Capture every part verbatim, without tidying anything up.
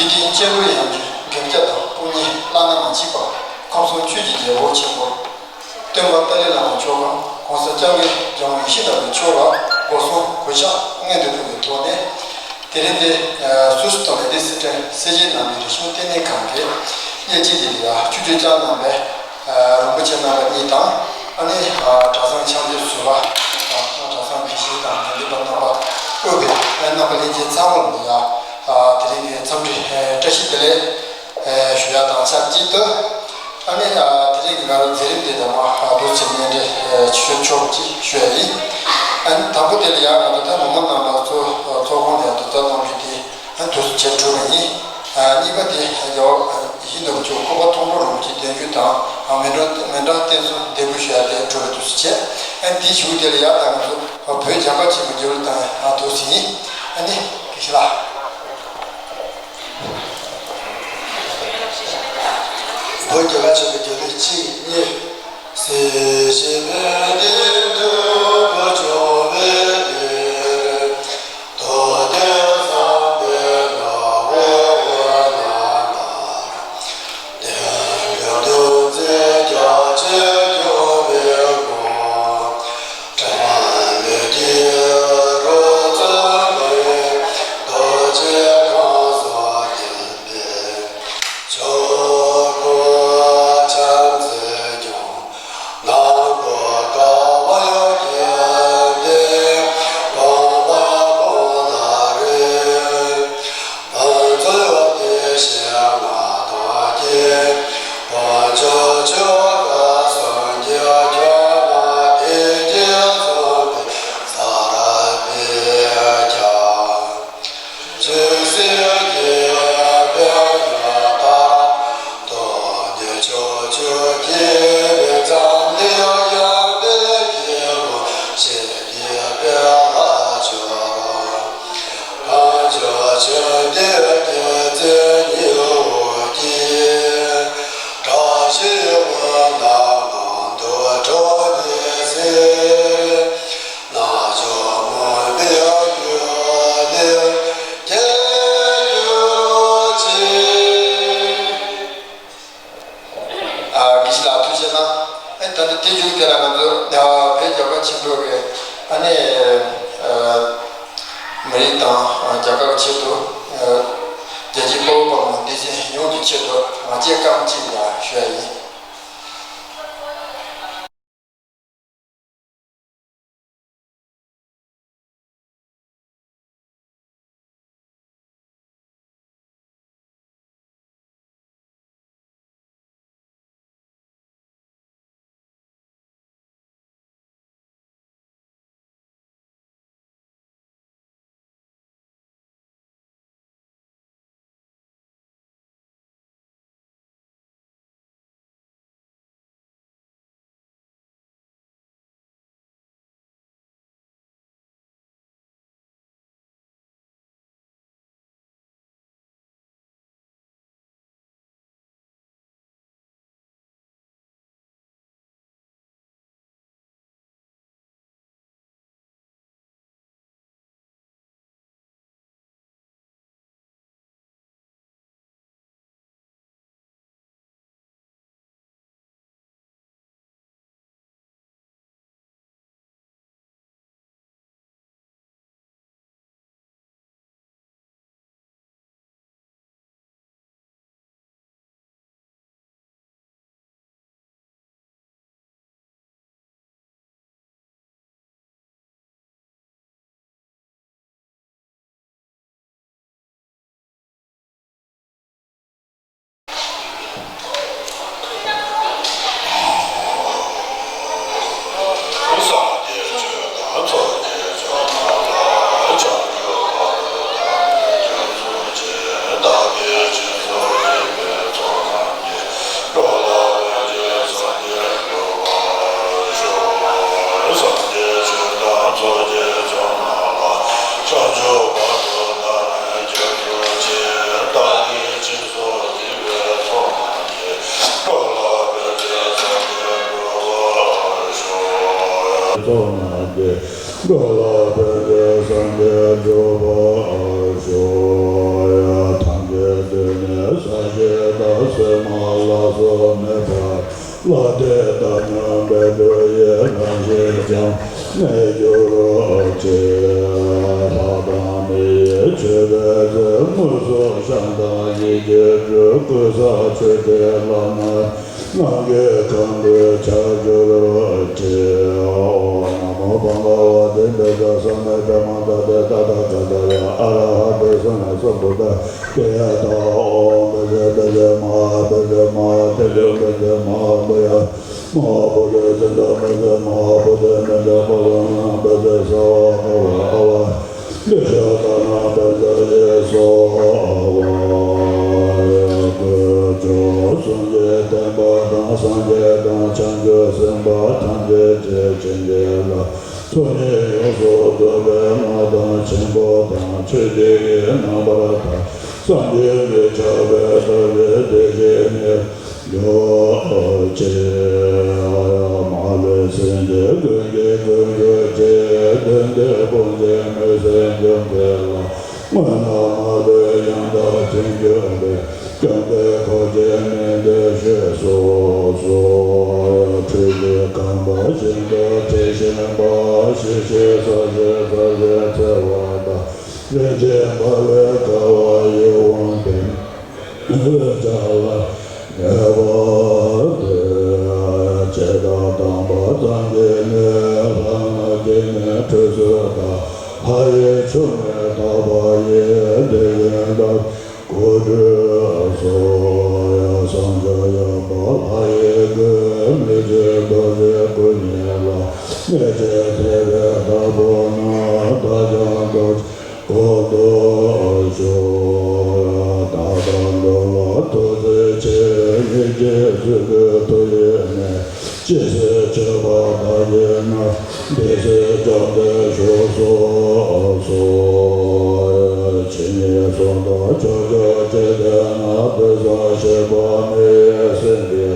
ཡིད་བརྟན་སྤྱན་རས་གཟིགས་ཀྱི་རྒྱལ་ཁབ་དང་། དཔུང་གཉེན་བླ་ན་མ་མཆིས་པ། ཁམས་གསུམ་ཆོས་ཀྱི་རྒྱལ་པོ་ཆེན་པོ། སྟོན་པ་ཏཱ་ལའི་བླ་མ་མཆོག་གམ་༸གོང་ས་༸སྐྱབས་མགོན་ཆེན་པོ་ཡིད་བཞིན་ནོར་བུ་མཆོག་ལ་སྒོ་གསུམ་གུས་ཕྱག་སྔོན་དུ་ཕུལ་བའི་ཐོག་ནས། དེ་རིང་འདི་སུད་སི་ཐོག་ལས་རིགས་སི་ཁྲོན་སེར་བྱེས་ནང་པའི་རིག་གཞུང་ལྟེ་གནས་ཁང་གི་དབྱེ་འབྱེད་དེ་ལ་ཡ་ཆུ་སྤྲུལ་ལྕམ་རྣམ་པས་རིན་པོ་ཆེ་རྣམ་པ་གཉིས་དང་། ཨ་ནི་གྲྭ་ཚང་ཆབ་སྲིད་ཟུར་པ་དང་གྲྭ་ཚང་དགེ་བཤེས་དང་དགེ་འདུན་པ་རྣམ་པ་དབུས་པའི་རྣམ་པ་ལྷན་རྒྱས་ཚང་མ་ལ་ཡ་དེ་རིང་གི་འཚམས་འདྲི་བཀྲ་ཤིས་བདེ་ལེགས་ཞུ་ཡ་དང་ཆབས་ཅིག་ཏུ། ཨ་ནི་དེ་རིང་གི་ང་རང་མཛད་རིམ་དེ་དང་མ་འདུག་ཅེས་སྙན་སྒྲོན་ཆེ་ཤོས་ཆོག་ཅིག་ཞུ་ཡ་ཡིན། ཨ་ནི་དང་པོ་དེ་ལ་ཡ་ང་ཚོ་ད་ངོ་མ་རྣམ་པ་ཚོ་ཚོགས་ཁང་ནས་དུས་ཚོད་གནང་རྒྱུ་དེ། ཨ་དུས་སུ་བྱས་གྲུབ་པ་ཡིན། ཨ་གཉིས་པ་དེ་རྒྱལ་བ་ཡིད་བཞིན་ནོར་བུ་མཆོག་སྐུ་པར་མཐོང་གྲོལ་རིན་པོ་ཆེ་བསྟན་རྒྱུ་དང་། ཨ་མཎ་གྲགས་མཎ་གྲགས་བསྟན་སྲུང་འདེགས་འབུལ་ཞུ་ཡ་དེ་གྲུབ་པའི་དུས་སུ་བྱས། ཨ་དེའི་གཞུག་དེ་ལ་ཡ་ད་ང་ཚོ་བོད་རྒྱལ་ཁབ་ཆེན་པོ་རྒྱལ་གླུ་བཏང་ཡ་དུས་སུ་ཡིན། ཨ་ནི་དགེ་བཤེས་ལགས། བོད་རྒྱལ་ཁབ་ཆེན་པོ་རྒྱལ་གླུ་གཅིག་གཉིས། གསེར་ཞུན་པའི་གཏིང་དུ་བུ་ཆུང་བའི་གླུ། རྡོ་རྗེ་འཆང་དཔལ་ནག་པོ་འོད་ལྔ་ལ། གདན་འདྲེན་འདུ་འཛི་རྒྱ་ཆེར་སྐྱོང་བའི་དགོངས། དྲན་པའི་སྐྱེ་རུ་བརྩོན་པའི་རྡོ་རྗེ་གང་ཟག་བསྟན་པའི་ཆོས་སྐུ་ཆེན་མཛེས་ལྗོངས། ནག་པོ་དཀར་པོ་སྐྱེ་འདི་དགོངས་པ་དགོངས་ལ་རེ། ཕུན་ཚོགས་བདེ་གཤེགས་ལྔ་དང་བརྒྱད། དཀོན་མཆོག་མཆོག་དགའ་སངས་རྒྱས་ཁྱོད་རྣམས་དེ་སྐད་གསུངས་པའི་ས་ར་པའི་ཁྱབ། ཆོས་སྲིད་རྒྱས་པའི་ཡང་དག། རྡོ་རྗེ་ཕྱོགས་བཅུར་རྒྱས་པའི་འཛམ་གླིང་ཡངས་པའི་རྒྱལ་པོ་ཞེས་བགྱི་བའི་ལྷ་མཆོག། དཀོན་མཆོག་མཆོད་འདི་རྒྱལ་བཙན་སྨྱུ་གུ་སྐྱེས། བཀྲ་ཤིས་འོད་ལྔ་ངང་དུ་འཕྲོ་འདི་གསལ། རྣལ་འབྱོར་མུན་པའི་གཡུལ་ལས་སྐྱེ་གྱུར་ཅིག། ཨ་དགེ་བཤེས་ལགས་ཐུགས་རྗེ་གནང་། ཨ་ད་ནི་དེ་མཇུག་དེ་ལ་ང་ཚོ་ཨ་བོད་རྒྱལ་ཁབ་ཆེན་པོ་གི་ཨ་ནི་ཨ་མི་རིགས་དང་ཨ་རྒྱལ་ཁབ་ཆེད་དུ་ཨ་རྒྱལ་གཅེས་དཔའ་བོ་དཔའ་མོ་སྡེ་ཚན་ཡོངས་ཀྱི་ཆེད་དུ་ང་བཅས་རྐང་གཅིག་ལ་ཞུ་ཡ་ཡིན། ཚོགས་རྣམས་ཀྱིས། འགྲོ་ལ་ཕན་པའི་སངས་རྒྱས་འགྲུབ་པར་ཤོག། ཡ་ཐམས་ཅད་དེ། སོགས་མེད་པར་ལག་མཐིལ་ལྟར་སྣང་འབད་པ་ཡིས། ལམ་ཤེས་ཀྱང་གནས་གྱུར་ཅིག། ལྷ་དང་མི་ཡི་མཆོད་པའི་ཚེ། དངོས་སུ་བཤམས་དང་ཡིད་ཀྱིས་སྤྲུལ། ཀུན་བཟང་མཆོད་པའི་ལམ་སྣ་ནམ་མཁའི་ཁང་བུ་ཆགས་གྱུར་ཅིག། ཨོཾ་ན་མོ་བྷ་ག་བ་ཏེ། བཛྲ་ས་མེ་པྲ་མ་ཏ་ཏེ། ཏ་ཐཱ་ག་ཏ་ཡ་ཨ་ར་ཧ་ཏེ་ས་ན་སམ་བུད་ད་ཏེ། ཡ་ཐཱ། ཨོཾ་བཛྲ་བཛྲ་མ་ཧཱ་བཛྲ་མ་ཧཱ་ཏེ་ཇོ། བཛྲ་མ་ཧཱ་བོ་ཡ་མ་ཧཱ་བོ་ཏེ་ཙནྡྲ། བཛྲ་མ་ཧཱ་བོ་ཏེ་མནྡ་པཱ་ལ་ན། བཛྲ་ས་བ་ཧ་བ་ཨ་བ་ཏེ་ཤ་ཏ་ན། བཛྲ་ཡེ་སྭཱ་ཧཱ། ཀུན་མཆོག་གསུམ་གྱི་བསྟན་པ་དང་། སངས་རྒྱས་དང་བྱང་ཆུབ་སེམས་དཔའ་ཐམས་ཅད་ཀྱི་བྱིན་གྱིས་བརླབས། ཚོགས་གཉིས་ཡོངས་སུ་རྫོགས་པའི་སྔགས་དང་། ཆེན་པོ་དང་ཆོས་འདི་ཡིས་རྣམ་པར་དག། བསམ་གྱིས་མི་ཁྱབ་པའི་ཐབས་ཀྱིས་བདེ་གཤེགས་མཉེས་གྱུར་ཅིག། མ་ལུས་སེམས་ཅན་ཀུན་གྱི་ཀུན་འཁྱུད་ཅིང་། གདོན་འདྲེ་དཔུང་བཅས་མི་བཟད་འཇོམས་མཁས་ལ། དངོས་རྣམས་མ་ལུས་ཡང་དག་བྱིན་གྱུར་པའི། སྐྱོབ་མཛད་འཁོར་བཅས་མི་འདའ་ཞིང་གསོལ། ཁྲོ་བོའི་ཁང་པ་བཞིན་དུ་བྲི་ཞིང་འབར། ཞི་ཞིང་གསལ་ཞིང་རྩ་བཞིན་འཚེར་བ་དང་། རིན་ཆེན་འབར་བའི་ཀ་བ་ཡི་དབང་ལྡན་འོད་ཀྱང་ལ་ངེས་པར་ལྡན། བྱེ་བྲག་དམ་པ་ཙམ་གྱིས་ནི། ལྷ་སྔགས་ཀྱིས་ནི་ཁྲོ་གསོལ་དང་། ལྷ་ཡི་ཆུ་ནི་དག་པ་ཡིས། དེ་བཞིན་བདག་གིས་སྐུ་ཁྲུས་གསོལ། ཡང་བསངས་སྦྱངས་ཡང་འབག་ལྷ་ཡི་གུས། མི་འཇིགས་རྡོ་རྗེའི་སྐུ་བརྙེས་ལ། མི་ཕྱེད་དད་པས་བདག་ཕོག་ན། བདག་ཀྱང་རྡོ་རྗེ་གོང་དུ་ཤོག། བདག་དང་འགྲོ་བ་ཐུགས་བརྩེ་ཆེ། སྙིང་རྗེས་བཟོད་པའི་མཐུ་ཡིས་ནི། ཇི་སྲིད་མཆོད་པ་བདག་བགྱིས་ན། དེ་སྲིད་བཅོམ་ལྡན་ཤོག་གསོལ་སོ། ཇི་སྙེད་སུ་དག་ཕྱོགས་བཅུ་ཇི་སྡེ་ན། བུ་ཚ་ཤི་བ་མི་ཡི་སེམས་ཅན།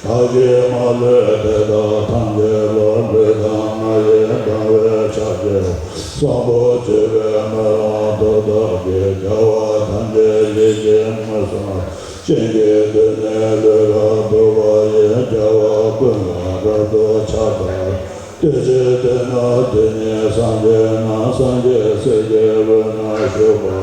བདག་གིས་མ་ལུས་དེ་དག་ཐམས་ཅད་ལ། ལུས་དང་ངག་ཡིད་དང་བས་ཕྱག་བགྱིའོ། བཟང་པོ་སྤྱོད་པའི་སྨོན་ལམ་མཐུ་དག་གིས། རྒྱལ་བ་ཐམས་ཅད་ཡིད་ཀྱིས་མངོན་སུམ། སྤྱན་གྱིས་བསྡུས་ནས་ལུས་ལ་བསྡུ་བ་ཡིས། རྒྱལ་བ་ཀུན་ལ་རབ་ཏུ་ཕྱག་འཚལ་ལོ། དེ་ཕྱིར་དེ་ན་དེ་ཉིད་སངས་རྒྱས་རྣམས། སངས་རྒྱས་སྲས་ཀྱི་དབུས་ན་བཞུགས་པ།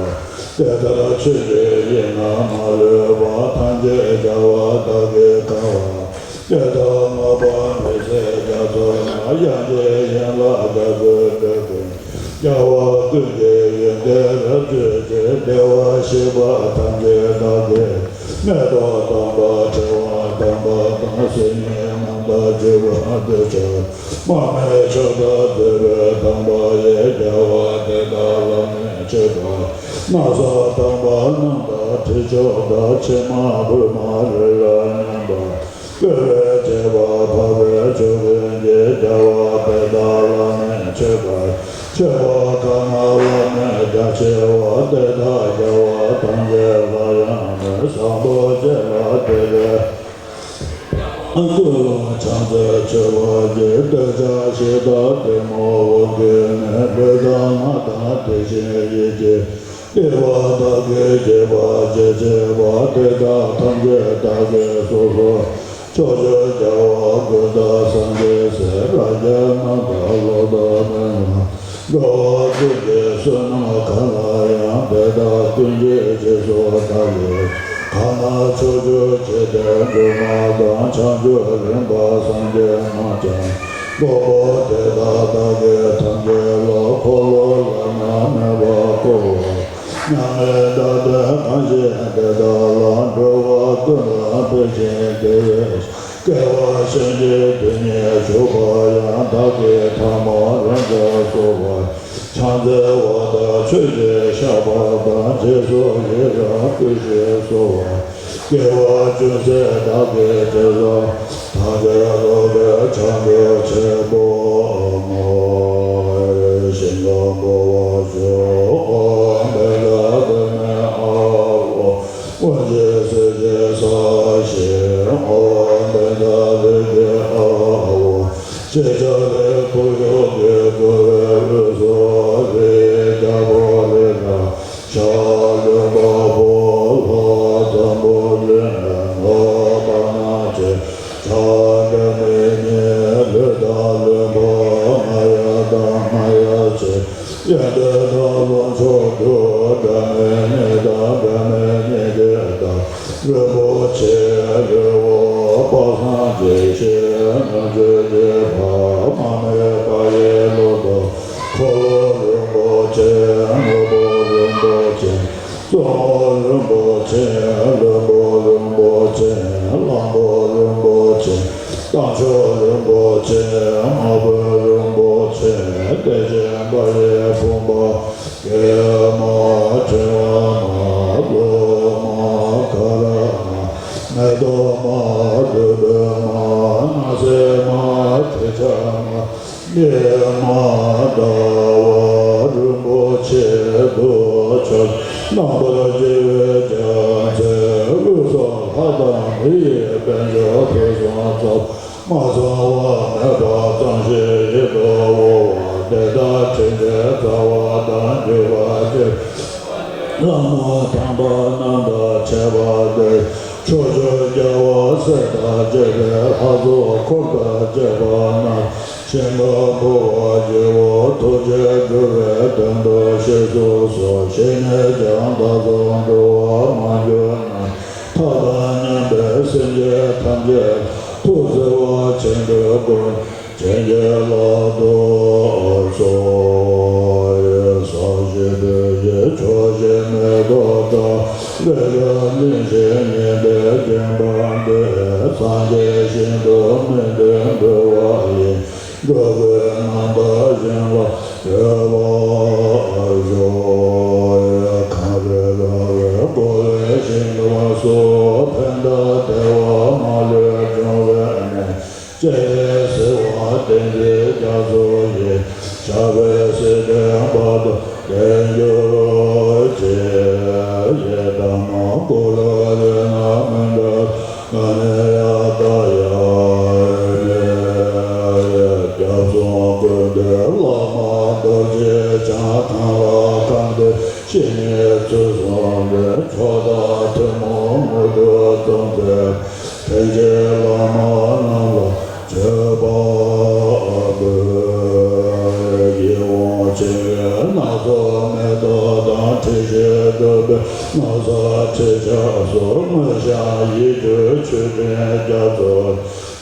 དེ་ལྟར་ཆོས་ཀྱི་དབྱིངས་རྣམས་མ་ལུས་པ། ཐམས་ཅད་རྒྱལ་བ་དག་གིས་གང་བ། དེ་དག་བསྔགས་པ་མི་ཟད་རྒྱ་མཚོ་ན། དབྱངས་ཅན་ཡན་ལག་རྒྱ་མཚོའི་སྒྲ་ཀུན། རྒྱལ་བ་ཀུན་གྱི་ཡོན་ཏན་རབ་བརྗོད་ཅིང་། བདེ་བར་གཤེགས་པ་ཐམས་ཅད་བདག་གིས། མེ་ཏོག་དམ་པ་ཕྲེང་བ་དམ་པ་དང་། སིལ་སྙན་རྣམ་དག་བརྗིད་པ་འདོད་ཆགས་མ་མེད་ཕྱག་རྒྱ་མཛད་པའི་དམ་པ་ཡིས། རྒྱལ་བ་དེ་དག་ལ་ནི་མཆོད་པ། ན་བཟའ་དམ་པ་སྣང་དང་དྲི་མཆོག་དང་། ཕྱེ་མ་ཕུར་མ་རི་རབ་མཉམ་པ། བཀོད་པའི་བཅས་པ་འཕགས་པའི་མཆོག་ཀུན་གྱིས། རྒྱལ་བ་དེ་དག་ལ་ནི་མཆོད་པ། མཆོད་པ་གང་རྣམས་ལ་ནི་རྒྱ་ཆེ་བ། དེ་དག་རྒྱལ་བ་ཐམས་ཅད་ལ་ཡང་ནི། བཟང་པོ་སྤྱོད་ལ་དད་པས། ཀུན་ལ་ཕྱག་འཚལ་མཆོད་པར་བགྱི། འདོད་ཆགས་ཞེ་སྡང་གཏི་མུག་དབང་གིས་ནི། ལུས་དང་ངག་དང་དེ་བཞིན་ཡིད་ཀྱི། སྐྱེ་བ་དག་གིས་བསྐྱེད་པ་ཇི་སྐྱེ་བ། དེ་དག་ཐམས་ཅད་བདག་གིས་སོ་སོར། ཕྱོགས་བཅུའི་རྒྱལ་བ་ཀུན་དང་སངས་རྒྱས་སྲས། རབ་འབྱམས་རྣམས་དང་ལོ་ཟླ་མི་མང་། འགྲོ་བ་ཀུན་གྱི་བསོད་ནམས་གང་ལ་ཡང་། དེ་དག་ཀུན་གྱི་རྗེས་སུ་བདག་གིས། གང་ན་ཕྱོགས་བཅུའི་འཇིག་རྟེན་འབྱུང་བ་དང་། བྱང་ཆུབ་རིམ་པ་སངས་རྒྱས་རྣམས་ཀྱང་། མགོན་པོ་དེ་དག་བདག་གིས་ཐམས་ཅད་ལ། འཁོར་ལོ་ལ་ནི་མོས་པ་བསྐོར་བར། མཉམ་མེད་བདག་བསྟོད་གང་ཞིག་དེ་དག་ལ། འགྲོ་བ་ཀུན་ལ་ཕན་ཞིང་བདེ་བའི། སྐལ་བ་གཞན་གྱིས་དེ་ཉིད་ཕྱུག་པ་ཡང་། བདག་གིས་ཐ་མ་རང་རྒྱལ་གསོལ་བ། ཕྱག་འཚལ་བ་དང་མཆོད་ཅིང་བཤགས་པ་དང་། རྗེས་སུ་ཡི་རང་བསྐུལ་ཞིང་གསོལ་བ། དགེ་བ་ཅུང་ཟད་བདག་གིས་བགྱིས་ན། ཐམས་ཅད་རྫོགས་པའི་བྱང་ཆུབ་ཆེན་པོར་བསྔོ། ཞིང་ཁམས་འཁོར་བ་སོགས་འཕེལ་ལ་དུ་མའི་ཨ་བོ། དབུགས་འབྱིན་ཚུལ་གྱིས་གསལ་ཞིང་འོད་འདི་དག་རིག་པའི་ཨ་བོ། ཞེས་བྱ་བའི་ཁུ་བྱུག་གིས་བསྐོར་བའི་དབུས་སུ་རིའི་རྒྱལ་པོ་རི་རབ་ཤ་ལུས་འཕགས་པོ་ལྷ་འཛམ་བུ་གླིང་ལྔ་པ་རྣམས། རིན་པོ་ང་ཡི་དང་ང་ཡི་ཆེ། ཡོན་ཏན་དང་ལོངས་སྤྱོད་དུ། འབྲལ་མེད་ཉིད་དང་འབྲལ་མེད་ཉིད་ཀྱི་བདག་རིན་པོ་ཆེ་རི་བོ་དཔག་བསམ་གྱི་ཞིང་ལྔ་བཅུ་ཞེས་པ། མ་སྨད་པ་ཡི་ལོ་ཏོག་འཁོར་ལོ་རིན་པོ་ཆེ། དངོས་པོ་རིན་པོ་ཆེ། གཙོ་མོ་རིན་པོ་ཆེ། བློན་པོ་རིན་པོ་ཆེ། གླང་པོ་རིན་པོ་ཆེ། རྟ་མཆོག་རིན་པོ་ཆེ། དམར་པོ་རིན་པོ་ཆེ། བདེ་ཆེན་དཔལ་ཡི་བུམ་པ། ཀྱེ་མ། ཕྲེང་བ་མ། ལོ་མ། ག་ར་མ། མེ་ཏོག་མ། བདུག་སྤོས་མ། སྣང་གསལ་མ། ཁྲུས་ཆས་མ། སྙེ་མ། ཟླ་བ་རིན་པོ་ཆེ་དུ་འཆར། རྣམ་པར་རྒྱལ་བའི་རྒྱལ་མཚན། དབུས་སུ་ལྷ་དང་མི་ཡི་དཔལ་འབྱོར་ཕུན་སུམ་ཚོགས། མ་ཚང་བ་མེད་པ་ཙམ་ཞིག་ཡིད་དུ་འོང་བ། དེ་དག་དྲིན་ཅན་རྩ་བ་དང་བརྒྱུད་པར་བཅས། བླ་མ་དམ་པ་རྣམས་དང་འཕྲད་པ་དེར། ཕྱོགས་བཅུའི་རྒྱལ་བ་སྲས་དང་བཅས་པའི་ལྷ་ཚོགས་འཁོར་དང་བཅས་པ་རྣམས། ཞིང་ཁམས་འབུལ་བར་བགྱིའོ། ཐུགས་རྗེས་འགྲོ་བའི་དོན་དུ་གཤེགས་སུ་གསོལ། གཤེགས་ནས་ཀྱང་བདག་སོགས་འགྲོ་བ་མ་གྱུར་ནའང་། ཐབས་དང་མཉམ་པའི་སེམས་ཅན་ཐམས་ཅད་ཐུགས་བརྩེ་བ་ཆེན་པོས་བསྐོར། བྱིན་གྱིས་བརླབ་ཏུ་གསོལ། ཡ་ས་གཞི་དུས་ཀྱི་ཕྱོགས་བཞིར་མེ་ཏོག་བཀྲ། ལས་རྒྱ་གླིང་བཞི་ཉི་ཟླས་བརྒྱན་པ་འདི། སངས་རྒྱས་ཞིང་དུ་སྨིན་དུ་འགྲོ་བ་ཡི། འགྲོ་ཀུན་རྣམ་དག་ཞིང་ལ་སྤྱོད་པར་ཤོག། ཡ་གངས་རི་ར་བས་བསྐོར་བའི་ཞིང་ཁམས་སུ། ཕན་དང་བདེ་བ་མ་ལུས་འབྱུང་བའི་གནས། སྤྱན་རས་གཟིགས་དབང་བསྟན་འཛིན་རྒྱ་མཚོ་ཡི། ཞབས་པད་སྲིད་མཐའི་བར་དུ་བརྟན་གྱུར་ཅིག། ཡི་དམ་གུ་རུ་རཏྣ་མཎྜལ་ཀ་ནེ་ཡ་ཏ་ཡ་ནེ། སྐྱབས་གསུམ་ཀུན་འདུས་བླ་མ་རྡོ་རྗེ་འཆང་། གང་ལ་གང་འདུལ་བཤེས་གཉེན་ཚུལ་བཟུང་སྟེ། མཆོག་དང་ཐུན་མོང་དངོས་གྲུབ་སྩོལ་མཛད། དྲིན་ཅན་བླ་མ་རྣམས་ལ་མཆོད་པ་འབུལ། ཡིད་འོང་བྱིན་གྱིས་སྣ་ཚོགས་མེ་ཏོག་དང་། ཁྲུས་ཀྱི་བདུག་སྤོས་སྣང་གསལ་ཁྲུས་ཆས་སོགས། མངོན་ཞེན་ཡིད་གྱུར་མཆོད་སྤྲིན་རྒྱ་མཚོ།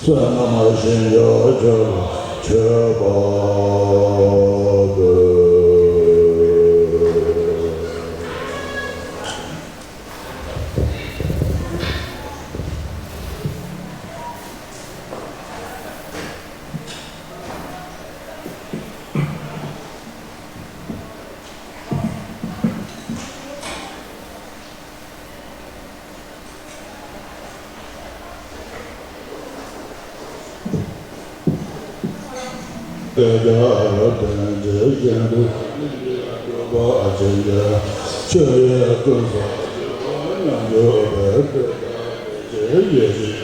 བསོད་ནམས་ཞིང་སྐྱོང་མཆོག་ལ་མཆོད་པ་འབུལ། དེ་ལྟར་རབ་བརྟན་གྱི་ཞིང་དུ་སྒྲུབ་པ་བྱིན་གྱིས་ཆོས་ཀྱི་ཀུན་རྫོབ་སྤྱོད་པ་ཉམས་སུ་ལེན་པའི་དེ་ལྟར་ཡེ་ཤེས་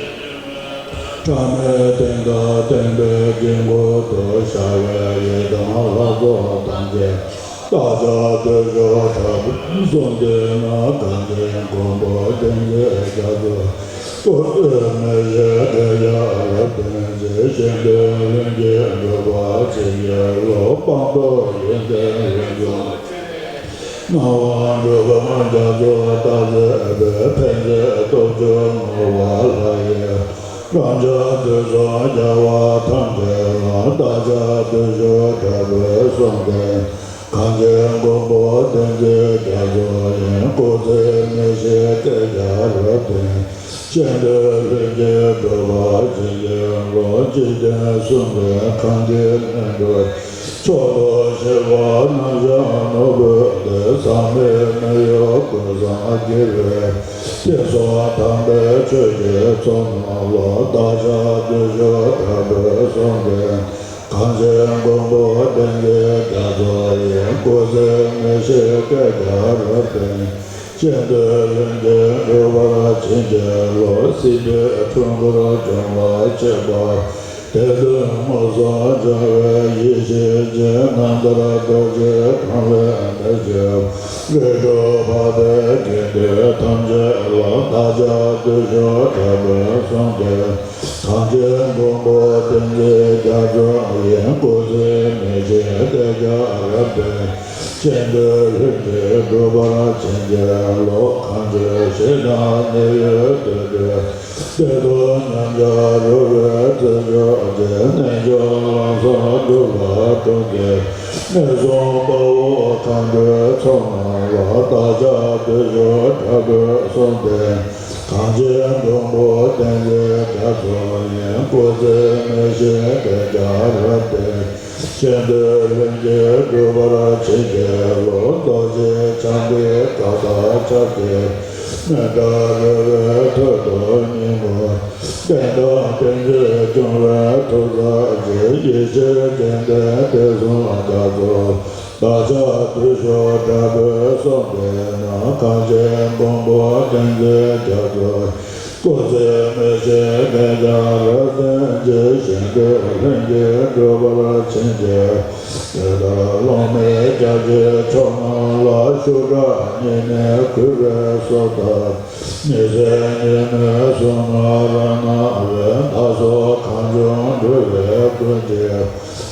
དྲ་མེད་གཏན་དང་བརྟན་པའི་དཀྱིལ་འཁོར་དུ་ཤར་བའི་ཡི་དམ་ལྷ་ཚོགས་ཐམས་ཅད། བདག་ཅག་བདུད་ཕྱོགས་དྲག་པོའི་གཟུངས་ལྡན་ན། གངས་ཅན་མགོན་པོ་བསྟན་འཛིན་རྒྱ་མཚོ། སྐུ་ཚེ་མི་ཤིགས་དེ་ཡང་རབ་བརྟན་ཅིང་། གཞན་དོན་ལྷུན་གྱིས་གྲུབ་པར་བྱིན་གྱིས་རློབས། སྤངས་རྟོགས་ཡོན་ཏན་རིན་འབྱུང་སྣང་བ་འགྲུབ་པ་རྒྱ་མཚོ་ལྟར་མཛད་པའི། ཕན་མཛད་སྟོབས་བཅུ་ངོ་བོ་ལྷ་ཡི་རབ་འབྱམས་དུས་གསུམ་རྒྱལ་བ་ཐམས་ཅད་ལ། བདག་ཅག་བདུད་ཕྱོགས་དྲག་པོའི་གཟུངས་ལྡན་གངས་ཅན་མགོན་པོ་བསྟན་འཛིན་རྒྱ་མཚོ་ཡི། སྐུ་ཚེ་མི་ཤིགས་བསྐལ་བརྒྱར་རབ་བརྟན། གཞན་དོན་ལྷུན་གྱིས་གྲུབ་པར་བྱིན་གྱིས་རློབས། འཇིག་རྟེན་གསུམ་མགོན་གངས་ཅན་སྙན་གྲགས། མཆོག་ཏུ་གཤེགས་པ་རྣམ་བཞག་ནོར་བུ་འདི། ཟག་མེད་མི་གཡོ་ཀུན་བཟང་དགྱེས་པའི་ཞལ། སྟེང་གསུམ་དམ་པའི་ཆོས་ཀྱི་ཚོགས་རྣམས་ལ། བདག་ཅག་བདུད་ཕྱོགས་དྲག་པོའི་གཟུངས་ལྡན་གངས་ཅན་མགོན་པོ་བསྟན་འཛིན་རྒྱ་མཚོ་ཡི། སྐུ་ཚེ་མི་ཤིགས་བསྐལ་བརྒྱར་རབ་བརྟན། གཞན་དོན་ལྷུན་གྱིས་གྲུབ་པར་བྱིན་གྱིས་རློབས། སྲིད་པའི་འཁྲུལ་འཁོར་སྦྱོང་བར་བྱེད་པ། དེ་དུས་མངོན་སུམ་བྱུང་བའི་ཡེ་ཤེས་ཀྱི་རྣམ་ཐར་རྡོ་རྗེ་འཁོར་ལོའི་འདི་ཕྱིར། རིགས་དྲུག་འཕགས་པའི་དགེ་འདུན་ཐམས་ཅད་ལ། བདག་ཅག་བདུད་ཕྱོགས་དྲག་པོས་བཟུང་སྟེ། གངས་ཅན་མགོན་པོ་བསྟན་འཛིན་རྒྱ་མཚོ་ཡི། སྐུ་ཚེ་མི་ཤིགས་དེ་ཀྱང་རབ་བརྟན། གཅེས་འདོད་ལྷུན་གྱིས་འགྲུབ་པར་བྱིན་གྱིས་རློབས། གང་ཚེ་ཞིང་དང་གནས་ཡུལ་དུས་དུས། བདེ་སྟོང་ཉམས་ཆག་རུལ་བའི་རྩེ་མཆོག་དེར། རྣལ་འབྱོར་ལམ་བཟང་འགྲུབ་པར་སྤྲོ་མཛད། གནས་སྲུང་དཔའ་བོ་མཁའ་འགྲོའི་ཚོགས་རྣམས་ལ། བདག་ཅག་བདུད་ཕྱོགས་དྲག་པོས་བཟུང་སྟེ། གངས་ཅན་མགོན་པོ་བསྟན་འཛིན་རྒྱ་མཚོ་ཡི། སྐུ་ཚེ་མི་ཤིགས་དེ་ཀྱང་རབ་བརྟན། གཅེས་འདོད་ལྷུན་གྱིས་འགྲུབ་པར་བྱིན་གྱིས་རློབས། རྡོ་རྗེ་འཆང་གི་བཀའ་དང་ཆབས་ཅིག་སྨན་པ་རོལ་པའི་ཐོད་དུ་སྙེགས་པ། བསྟན་དང་བསྟན་བཅོས་སྐྱོང་བའི་ཐུགས་བརྩེ་ཆེ། ཡེ་ཤེས་ལྡན་པའི་དུས་གསུམ་རྒྱ་མཚོ། བདག་ཅག་བདུད་ཕྱོགས་དྲག་པོས་བཟུང་སྟེ་ན། གངས་ཅན་མགོན་པོ་བསྟན་འཛིན་རྒྱ་མཚོ། སྐུ་ཚེ་མི་ཤིགས་དེ་ཀྱང་རབ་བརྟན་ཅིང་། གཅེས་འདོད་ལྷུན་གྱིས་འགྲུབ་པར་བྱིན་གྱིས། དེ་ལྟར་སློབ་མའི་རྒྱ་ཆེའི་མཆོག་རྣམས་ལ། ཤུགས་དྲག་སྙིང་ནས་གུས་པས་གསོལ་བ་འདེབས། ཉི་ཚེ་ཉི་མའི་གཟུངས་སྔགས་རབ་གནང་བས། བདག་སོགས་གང་བྱུང་འགྲོ་བའི་ཀུན་གྱི།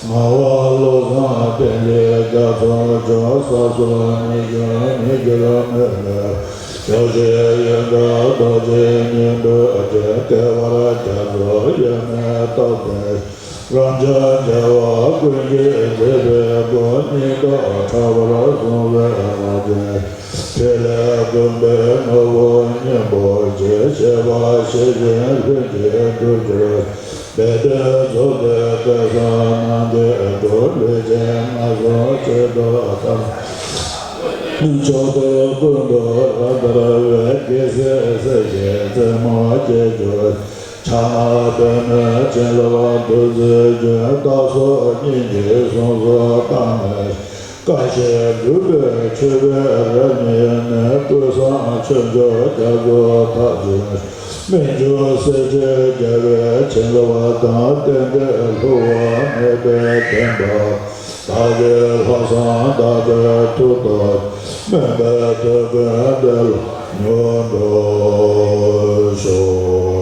ངག་དབང་བློ་བཟང་བསྟན་འཛིན་རྒྱ་མཚོ་མཆོག་ས་སོགས་ཉིད་ཀྱང་མི་འགྱུར་མོས་པས། ཕྱོགས་བཞིའི་ཡུལ་འདིར་རྡོ་རྗེ་སྙིང་པོའི་རྗེ། བསྐལ་པར་རྒྱ་མཚོ་དབྱེར་མེད་རྟག་ཏུ། རབ་འབྱམས་རྒྱལ་བ་ཀུན་གྱི་མཛེས་པའི་སྐུ། སྙིང་སྟོབས་ཕྲ་བར་བཟུང་བའི་ངག་གི། ཕྲིན་ལས་ཀུན་པའི་ནོར་བུ་སྙིང་པོར་བྱེད། བྱས་པ་བྱས་ཤིང་ལྷུན་གྱིས་གྲུབ་གྱུར་ཅིག་དེ་དུས་རྫོགས་པའི་སྐལ་བཟང་རྣམས་ཀྱི་སྐུ། ལུས་ཅན་ངན་སོང་གཅིག་ཏུ་བསྡམས། མཆོག་ཐུན་ཀུན་ཏུ་རབ་དར་བའི། རྒྱལ་སྲས་སྲས་ཀྱི་རྩེ་མོར་སྐྱེས་གྱུར། ཕྱག་ན་པདྨོས་བྱིན་རླབས་བདུད་རྩིའི་རྒྱུན། བདག་སོགས་སྙིང་གི་གཟུངས་སུ་བཏང་ནས། བཀའ་བཞིན་སྒྲུབ་པའི་མཆོད་པའི་རབ་བརྙེས་ནས། ཀུན་བཟང་ཆོས་འབྱོར་རྒྱ་མཚོ་ཐོབ་ཅིང་། སྨིན་གྲོལ་སྲིད་ཞིའི་རྒྱལ་བའི་བྱིན་རླབས་དང་། རྟེན་འབྲེལ་བསླུ་བ་མེད་པའི་བདེན་པ། བདག་གི་ལྷག་བསམ་དག་པའི་མཐུ་སྟོབས། སྨོན་པའི་འདོད་དགུའི་འདི་ལ་མྱུར་འགྲུབ་ཤོག་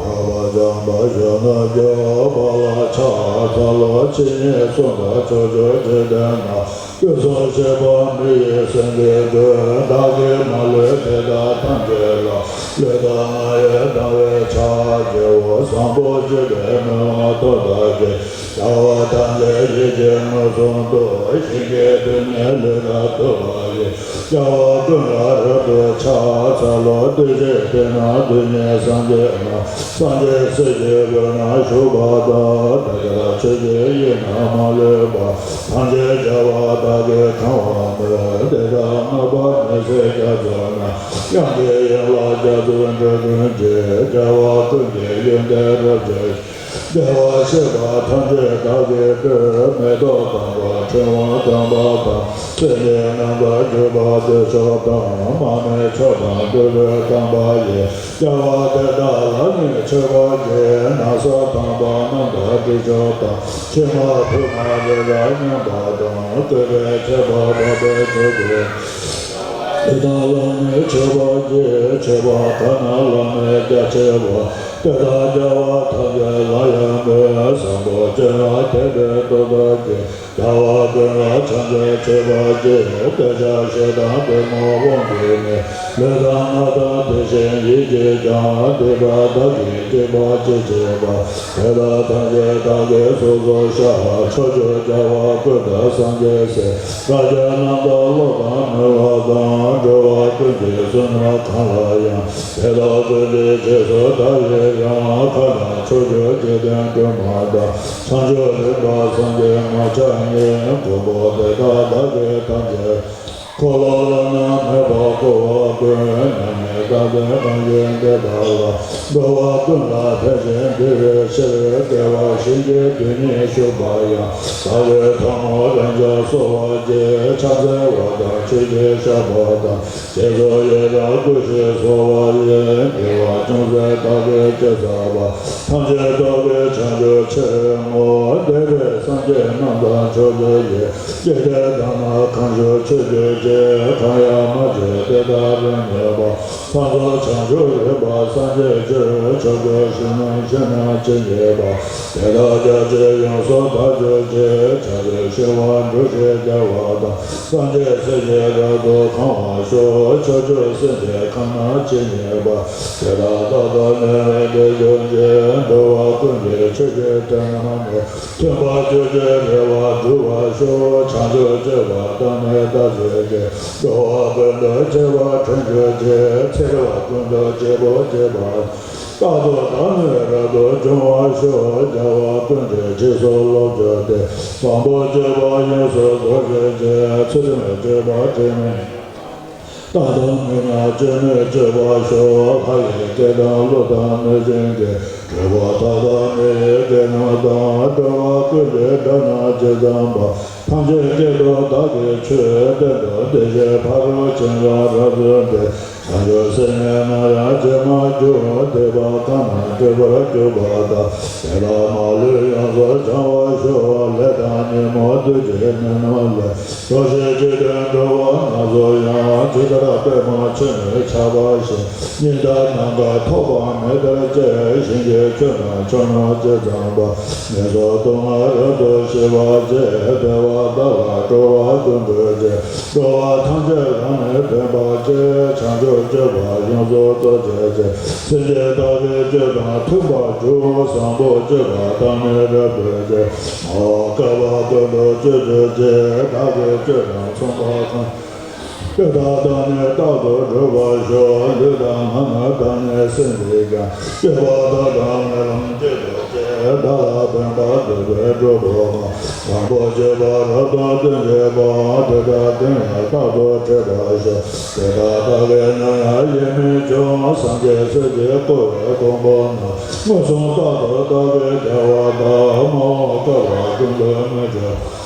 འཕགས་པ་འཇམ་དཔལ་གཞོན་ནུ་སྐྱོབ་པ་ལ། ཕྱག་འཚལ་ལོ། ཇི་སྙེད་གསུངས་པ་ཕྱོགས་བཅུའི་འཇིག་རྟེན་ན། ཀུན་བཟང་ཞེས་པ་མི་ཡི་སེང་གེའི་མགོན། བདག་གིས་མ་ལུས་དེ་དག་ཐམས་ཅད་ལ། ལུས་དང་ངག་ཡིད་དང་བས་ཕྱག་བགྱིའོ། བཟང་པོ་སྤྱོད་པའི་མི་དབང་ཐོབ་པར་བགྱི། རྒྱལ་བ་ཐམས་ཅད་ཡིད་ཀྱིས་མངོན་སུམ་དུ། ཡིད་ཀྱི་རྡུལ་སྙེད་ལུས་དང་ཐུབ་པ་ཡི། རྒྱལ་བ་ཀུན་ལ་རབ་ཏུ་ཕྱག་འཚལ་ལོ། བདུད་བཞི་དེ་རྣམས་བདུད་བཞིའི་སངས་རྒྱས་རྣམས། སངས་རྒྱས་སྲས་ཀྱི་དབུས་ན་བཞུགས་པ་དང་། དེ་ལྟར་ཆོས་ཀྱི་དབྱིངས་རྣམས་མ་ལུས་པ། ཐམས་ཅད་རྒྱལ་བ་དག་གིས་གང་བར་མོས། དེ་དག་བསྔགས་པ་མི་ཟད་རྒྱ་མཚོ་རྣམས། དབྱངས་ཀྱི་ཡན་ལག་རྒྱ་མཚོའི་འགྲོས་ཀུན་གྱིས། རྒྱལ་བ་ཀུན་གྱི་ཡོན་ཏན་རབ་བརྗོད་ཅིང་། བདེ་བར་གཤེགས་པ་ཐམས་ཅད་བདག་གིས་སྤྲུལ། མེ་ཏོག་དང་པོ་ཕྲེང་བ་དམ་པ་དང་། སེང་ལྡེང་རྣམ་པར་བསྒྱུར་པ་བདུད་མཆོག་དང་། མར་མེ་མཆོག་དང་སྤྲུལ་པའི་དམ་པ་ཡིས། རྒྱལ་བ་དེ་དག་ལ་ནི་མཆོད་པར་བགྱི། ན་བཟའ་དམ་པ་རྣམ་དག་དྲི་མཆོག་དང་། ཕྱེ་མ་ཕུར་མ་རི་རབ་མཉམ་པ་དང་། བཀོད་པའི་ཁྱད་པར་འཕགས་པའི་མཆོག་གི། དེ་དག་ལ་ནི་མཆོད་པར་བགྱི། མཆོད་པ་གང་རྣམས་བླ་མེད་རྒྱ་ཆེ་བ། དེ་དག་རྒྱལ་བ་ཐམས་ཅད་ལ་ཡང་མོས། བཟང་པོ་སྤྱོད་ལ་དད་པས་བསྟོད་པར་བགྱི། རྒྱལ་བ་ཀུན་ལ་ཕྱག་འཚལ་མཆོད་པར་བགྱི། དེ་ཕྱིར་ཞེ་སྡང་གཏི་མུག་དབང་གིས་ནི། ལུས་དང་ངག་དང་དེ་བཞིན་ཡིད་ཀྱིས་ཀྱང་། སྡིག་པ་དག་གིས་བགྱིས་པ་ཅི་མཆིས་པ། དེ་དག་ཐམས་ཅད་བདག་གིས་ཚོགས་སུ་བཤགས། ཕྱོགས་བཅུའི་རྒྱལ་བ་ཀུན་དང་སངས་རྒྱས་སྲས། རབ་འབྱམས་རྣམ་དག་བློ་དང་ནུས་པ་དང་། འགྲོ་བ་ཀུན་གྱི་བསོད་ནམས་གང་ལ་ཡང་། དེ་དག་ཀུན་གྱི་རྗེས་སུ་བདག་གིས་ཡང་། མཁའ་དང་ཕྱོགས་བཅུའི་འཇིག་རྟེན་སྒྲོན་མ་དང་། བྱང་ཆུབ་སེམས་དཔའ་སངས་རྒྱས་མ་ཆགས་ཉིད། མགོན་པོ་དེ་དག་བདག་གིས་ཐམས་ཅད། འཁོར་ལོ་བླ་ན་མེད་པ་བསྐོར་བ་ཀུན། མྱ་ངན་ བདག་དོན་གང་ཞིག་འདི་དག་ལ། འགྲོ་བ་ཀུན་ལ་ཕན་ཞིང་བདེ་བའི་ཕྱིར། དགེ་བ་བྱིན་གྱིས་དེ་ཉིད་གཞོམ་པ་ཡང་། བདག་གི་ཐུན་མོང་རེག་བྱ་གསོ་བ་གྱིས། ཕྱག་འཚལ་བ་དང་མཆོད་ཅིང་བཤགས་པ་དང་། རྗེས་སུ་ཡི་རང་བསྐུལ་ཞིང་གསོལ་བ་ཡི། དགེ་བ་ཅུང་ཟད་བདག་གིས་ཅི་བསགས་པ། ཐམས་ཅད་རྫོགས་པའི་བྱང་ཆུབ་ཕྱིར་བསྔོ། འདས་པའི་སངས་རྒྱས་རྣམས་དང་ཕྱོགས་བཅུ་ཡི། སྐྱེ་གནས་དག་ན་གང་བཞུགས་མཆོད་གྱུར་ཅིག་གང་ཡང་མ་མཆིས་དེ་དག་རིང་གནས་པ། ཕུན་སུམ་བྱང་ཆུབ་རིག་པ་སངས་རྒྱས་ཆོས། ཕྱོགས་བཅུའི་ཞིང་རྣམས་ཞིང་རྣམས་ཇི་སྙེད་པ། དེ་དག་རྒྱ་ཆེར་ཡོངས་སུ་དག་གྱུར་ཅིག་བྱང་ཆུབ་ཤིང་དབང་གྲུ་བཞིར་རྒྱལ་བ་དང་། སངས་རྒྱས་སྲས་བཅས་རབ་ཏུ་གང་བར་ཤོག་ཕྱོགས་བཅུའི་སེམས་ཅན་ཁམས་རྣམས་ཇི་སྙེད་པ། དེ་དག་རྟག་ཏུ་ནད་མེད་པར་གྱུར་ཅིག་འགྲོ་བ་ཀུན་གྱི་ཆོས་ཀྱི་དོན་རྣམས་ནི། མཐུན་པར་གྱུར་ཅིག་རེ་བ་འགྲུབ་པར་ཤོག་བྱང་ཆུབ་སྤྱོད་པ་བདག་ནི་བདག་འཛིན་གྱིས། འགྲོ་བ་ཀུན་ཏུ་ཁྱབ་པར་དྲན་གྱུར་ཅིག་འཚེ་བ་ཀུན་ཏུ་གཅིག་པུ་གཅིག་པ། རྟག་ཏུ་བདག་ནི་རབ་ཏུ་འབྱུང་བར་ཤོག་རྒྱལ་བ་ཀུན་གྱི་རྗེས་སུ་སློབ་གྱུར་ཏེ། བཟང་པོ་སྤྱོད་པ་ཡོངས་སུ་རྫོགས་གྱུར་ཅིག་ཚུལ་ཁྲིམས་སྤྱོད་པ་དྲི་མེད། རྟག་ཏུ་མི་ང་སྤྱོད་མི་སྤྱོད་པར་ཤོག་ལྷ་ཡི་སྐད་དང་ཀླུ་དང་གནོད་སྦྱིན་གྱི། གྲོགས་པོ་དག་དང་མི་ཡི་སྐད་རྣམས་དང་། འགྲོ་བ་ཀུན་གྱི་སྒྲ་རྣམས་ཇི་ཙམ་པ། ཐམས་ཅད་སྐད་དུ་བདག་གིས་ཆོས་བསྟན་ཏོ། དེ་བཞིན་ཕ་རོལ་ཕྱིན་དང་རབ་བརྩོན་ཏེ། བྱང་ཆུབ་སེམས་ཉིད་ནམ་ཡང་བརྗེད་མ་གྱུར། སྡིག་པ་གང་རྣམས་སྒྲིབ་པར་གྱུར་པ་དག་དེ་དག་མ་ལུས་ཡོངས་སུ་བྱང་བར་ཤོག་ལས་དང་ཉོན་མོངས་བདུད་ཀྱི་ནད་རྣམས་ལས། འགྲོ་ཞིང་འཇིག་རྟེན་འགྲོ་བ་རྣམས་སུ་ཡང་། ཇི་ལྟར་པདྨོ་ཆུ་ནི་ཆགས་པ་བཞིན། ཉི་ཟླ་ནམ་མཁའ་ཐོགས་པ་མེ་ལྟར་སྐྱེ། ཞིང་གི་ཆུ་རྣམས་ཆུ་རྣམས་ཇི་ཙམ་པ། ངན་སོང་སྡུག་བསྔལ་རབ་ཏུ་ཞི་བར་བྱེད། དེ་བ་བདག་ལ་སྤྲོ་བ་ཀུན་འགྲུབ་ཅིང་། འགྲོ་བ་ཐམས་ཅད་ལ་ནི་ཕན་པར་བྱེད། བྱང་ཆུབ་སྤྱོད་པ་ཡོངས་སུ་རྫོགས་བྱེད་ཅིང་། སེམས་ཅན་དག་གི་སྤྱོད་དང་མཐུན་པར་གྱུར། བཟང་པོ་སྤྱོད་པ་དག་ནི་རབ་བགྲོད་ཅིང་། མ་འོངས་བསྐལ་པ་ཀུན་ཏུ་སྤྱོད་གྱུར་ཅིག་བདག་གི་སྤྱོད་དང་མཚུངས་པ་གང་། སྤྱོད་པ་དག་ནི་རྟག་ཏུ་འགྲུབ་པར་ཤོག་ལུས་དང་ངག་ནི་དག་ནི་སེམས་ཀྱིས་ཀྱང་། སྤྱོད་པ་དག་དང་སྨོན་ལམ་བསྐྱེད་དོ། བདག་ལ་ཕན་པ་འདོད་པས་སྒྲུབ་པོ་གང་། བཟང་པོ་སྤྱོད་པ་རབ་ཏུ་སྟོན་བྱེད་པ། དེ་དག་ཀུན་ཡང་རྟག་ཏུ་འཕྲད་པར་ཤོག་དེ་དག་བདག་གིས་ནམ་ཡང་ཡིད་མི་ཆུང་། སངས་རྒྱས་སྲས་ཀྱིས་བསྐུལ་བའི་མགོན་པོ་རྣམས། མངོན་སུམ་རྟག་ཏུ་བདག་གིས་རྒྱལ་བ་དང་། མ་འོངས་བསྐལ་པ་ཀུན་ཏུ་མི་འབྱུང་།